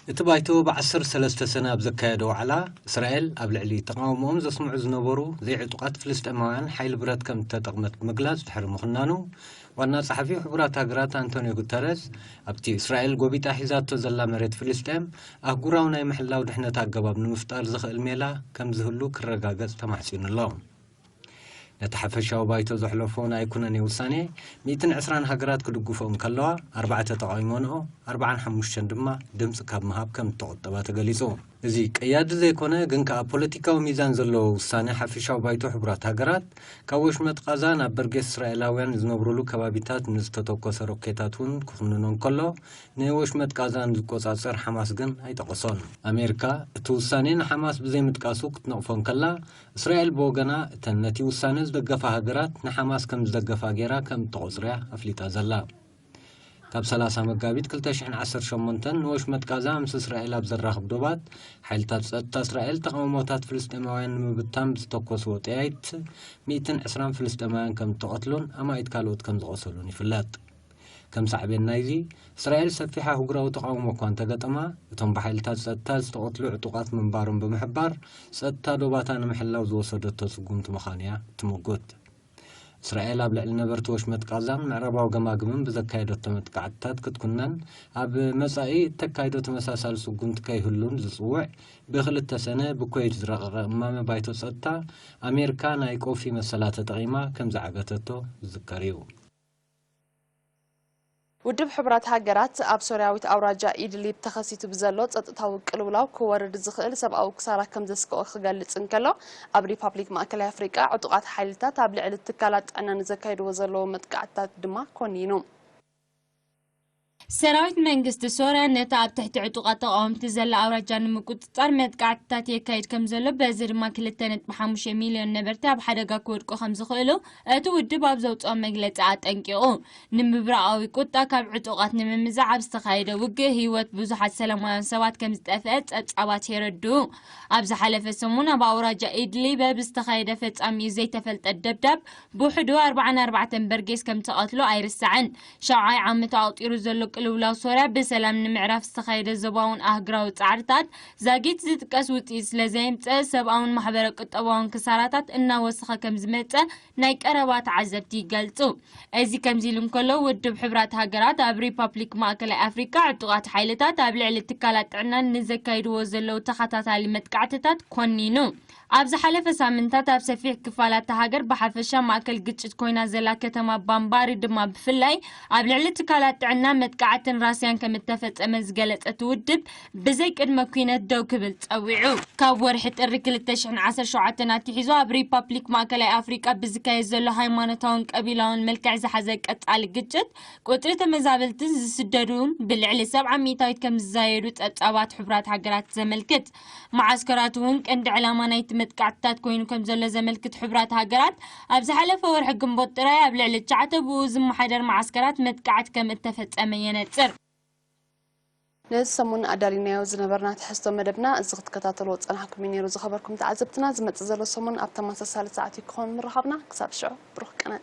እቲ ባይቶ ብዓሰርተ ሰለስተ ሰነ ኣብ ዘካየዶ ዋዕላ፣ እስራኤል ኣብ ልዕሊ ተቓውሞኦም ዘስምዑ ዝነበሩ ዘይዕጡቓት ፍልስጤማውያን ሓይሊ ብረት ከም እተጠቕመት ምግላጽ ድሕሪ ምኹናኑ፣ ዋና ጸሓፊ ሕቡራት ሃገራት ኣንቶኒዮ ጉተረስ፣ ኣብቲ እስራኤል ጎቢጣ ሒዛቶ ዘላ መሬት ፍልስጤም ኣህጉራዊ ናይ ምሕላው ድሕነት ኣገባብ ንምፍጣር ዘኽእል ሜላ ከም ዝህሉ ክረጋገጽ ተማሕጺኑ ኣሎ። ነቲ ሓፈሻዊ ባይቶ ዘሕለፎ ናይ ኩነኔ ውሳኔ፣ ሚእትን ዕስራን ሃገራት ክድግፎ እንከለዋ፣ ኣርባዕተ ተቓዊሞንኦ፣ ኣርባዓን ሓሙሽተን ድማ ድምጺ ካብ ምሃብ ከም እተቖጠባ ተገሊጹ። እዚ ቀያዲ ዘይኮነ፣ ግን ከኣ ፖለቲካዊ ሚዛን ዘለዎ ውሳኔ ሓፈሻዊ ባይቶ ሕቡራት ሃገራት፣ ካብ ወሽመጥ ቃዛ ናብ በርጌስ እስራኤላውያን ዝነብሩሉ ከባቢታት ንዝተተኮሰ ሮኬታት እውን ክኹንኖ እንከሎ፣ ንወሽመጥ ቃዛ ንዝቆጻጸር ሓማስ ግን ኣይጠቐሶን። ኣሜሪካ፣ እቲ ውሳኔ ንሓማስ ብዘይምጥቃሱ ክትነቕፎ እንከላ፣ እስራኤል ብወገና፣ እተን ነቲ ውሳነ ዝደገፋ ሃገራት ንሓማስ ከም ዝደገፋ ገይራ ከም እተቖጽረያ ኣፍሊጣ ዘላ። ካብ ሰላሳ መጋቢት ክልተ ሽሕን ዓሰርተ ሸሞንተን ንወሽመጥ ቃዛ ምስ እስራኤል ኣብ ዘራኽብ ዶባት፣ ሓይልታት ጸጥታ እስራኤል ተቓውሞታት ፍልስጤማውያን ንምብታን ብዝተኮስዎ ጠያይት ሚእትን ዕስራን ፍልስጤማውያን ከም እተቐትሉን ኣማኢት ካልኦት ከም ዝቖሰሉን ይፍለጥ። ከም ሳዕቤን ናይዚ፣ እስራኤል ሰፊሕ ኣህጉራዊ ተቓውሞ እኳ እንተገጠማ፣ እቶም ብሓይልታት ጸጥታ ዝተቐትሉ ዕጡቓት ምንባሮም ብምሕባር፣ ጸጥታ ዶባታ ንምሕላው ዝወሰደቶ ስጉምቲ ምዃኑ እያ ትምጉት። እስራኤል ኣብ ልዕሊ ነበርቲ ወሽመጥ ቃዛን ምዕራባዊ ገማግምን ብዘካየደቶ መጥቃዕትታት ክትኩነን፣ ኣብ መጻኢ እተካይዶ ተመሳሳሊ ስጉምቲ ከይህሉን ዝጽውዕ፣ ብክልተ ሰነ ብኩዌት ዝረቐቐ እማመ ባይቶ ጸጥታ፣ ኣሜሪካ ናይ ቀውፊ መሰላ ተጠቒማ ከም ዝዓገተቶ ዝዝከር እዩ። ውድብ ሕቡራት ሃገራት፣ ኣብ ሶርያዊት ኣውራጃ ኢድሊብ ተኸሲቱ ብዘሎ ጸጥታዊ ቅልውላው ክወርድ ዝኽእል ሰብኣዊ ክሳራ ከም ዘስግኦ ክገልጽ እንከሎ፣ ኣብ ሪፓብሊክ ማእከላይ ኣፍሪቃ ዕጡቓት ሓይልታት ኣብ ልዕሊ ትካላት ጥዕና ንዘካይድዎ ዘለዉ መጥቃዕትታት ድማ ኮኒኑ። ሰራዊት መንግስቲ ሶርያ ነታ ኣብ ትሕቲ ዕጡቓት ተቓወምቲ ዘላ ኣውራጃ ንምቁጽጻር መጥቃዕትታት የካይድ ከም ዘሎ፣ በዚ ድማ ክልተ ነጥቢ ሓሙሽተ ሚልዮን ነበርቲ ኣብ ሓደጋ ክወድቁ ከም ዝኽእሉ እቲ ውድብ ኣብ ዘውጽኦ መግለጺ ኣጠንቂቑ። ንምብራቓዊ ቁጣ ካብ ዕጡቓት ንምምዛዕ ኣብ ዝተኻየደ ውግእ፣ ህይወት ብዙሓት ሰላማውያን ሰባት ከም ዝጠፍአ ጸብጻባት የረድኡ። ኣብ ዝሓለፈ ሰሙን ኣብ ኣውራጃ ኢድሊብ ኣብ ዝተኻየደ ፈጻሚኡ ዘይተፈልጠ ደብዳብ፣ ብውሕዱ ኣርባዓን ኣርባዕተን በርጌስ ከም ተቐትሉ ኣይርሳዕን። ሻውዓይ ዓመቱ ኣቑጺሩ ዘሎ ቅልውላው ሶርያ ብሰላም ንምዕራፍ ዝተኻየደ ዞባውን ኣህጉራዊ ጻዕርታት ዛጊት ዝጥቀስ ውጽኢት ስለ ዘየምጸ፣ ሰብኣውን ማሕበረ ቁጠባውን ክሳራታት እናወሰኸ ከም ዝመጸ ናይ ቀረባ ተዓዘብቲ ይገልጹ። እዚ ከምዚ ኢሉ እንከሎ፣ ውድብ ሕቡራት ሃገራት ኣብ ሪፓብሊክ ማእከላይ ኣፍሪቃ ዕጡቓት ሓይልታት ኣብ ልዕሊ ትካላት ጥዕና ንዘካይድዎ ዘለዉ ተኸታታሊ መጥቃዕትታት ኮኒኑ። ኣብ ዝሓለፈ ሳምንታት ኣብ ሰፊሕ ክፋላት እታ ሃገር ብሓፈሻ ማእከል ግጭት ኮይና ዘላ ከተማ ባምባሪ ድማ ብፍላይ ኣብ ልዕሊ ትካላት ጥዕና መጥቃዕትን ራስያን ከም እተፈጸመ ዝገለጸ እቲ ውድብ ብዘይ ቅድመ ኩነት ደው ክብል ጸዊዑ። ካብ ወርሒ ጥሪ ክልተ ሽሕን ዓሰርተ ሸውዓተን ኣትሒዙ ኣብ ሪፓብሊክ ማእከላይ ኣፍሪቃ ብዝካየድ ዘሎ ሃይማኖታውን ቀቢላውን መልክዕ ዝሓዘ ቀጻሊ ግጭት ቁጽሪ ተመዛበልትን ዝስደዱን ብልዕሊ ሰብዓ ሚእታዊት ከም ዝዛየዱ ጸብጻባት ሕቡራት ሃገራት ዘመልክት። መዓስከራት እውን ቀንዲ ዕላማ ናይቲ መጥቃዕትታት ኮይኑ ከም ዘሎ ዘመልክት ሕቡራት ሃገራት፣ ኣብ ዝሓለፈ ወርሒ ግንቦት ጥራይ ኣብ ልዕሊ ትሽዓተ ብኡ ዝመሓደር መዓስከራት መጥቃዕቲ ከም እተፈጸመ የነጽር። ነዚ ሰሙን ኣዳሊናዮ ዝነበርና ትሕዝቶ መደብና እዚ ክትከታተልዎ ዝጸናሕኩም እዩ ነይሩ። ዝኸበርኩም ተዓዘብትና፣ ዝመጽእ ዘሎ ሰሙን ኣብ ተመሳሳሊ ሰዓት እዩ ክኸውን ምርኻብና። ክሳብ ሽዑ ብሩኽ ቀነ።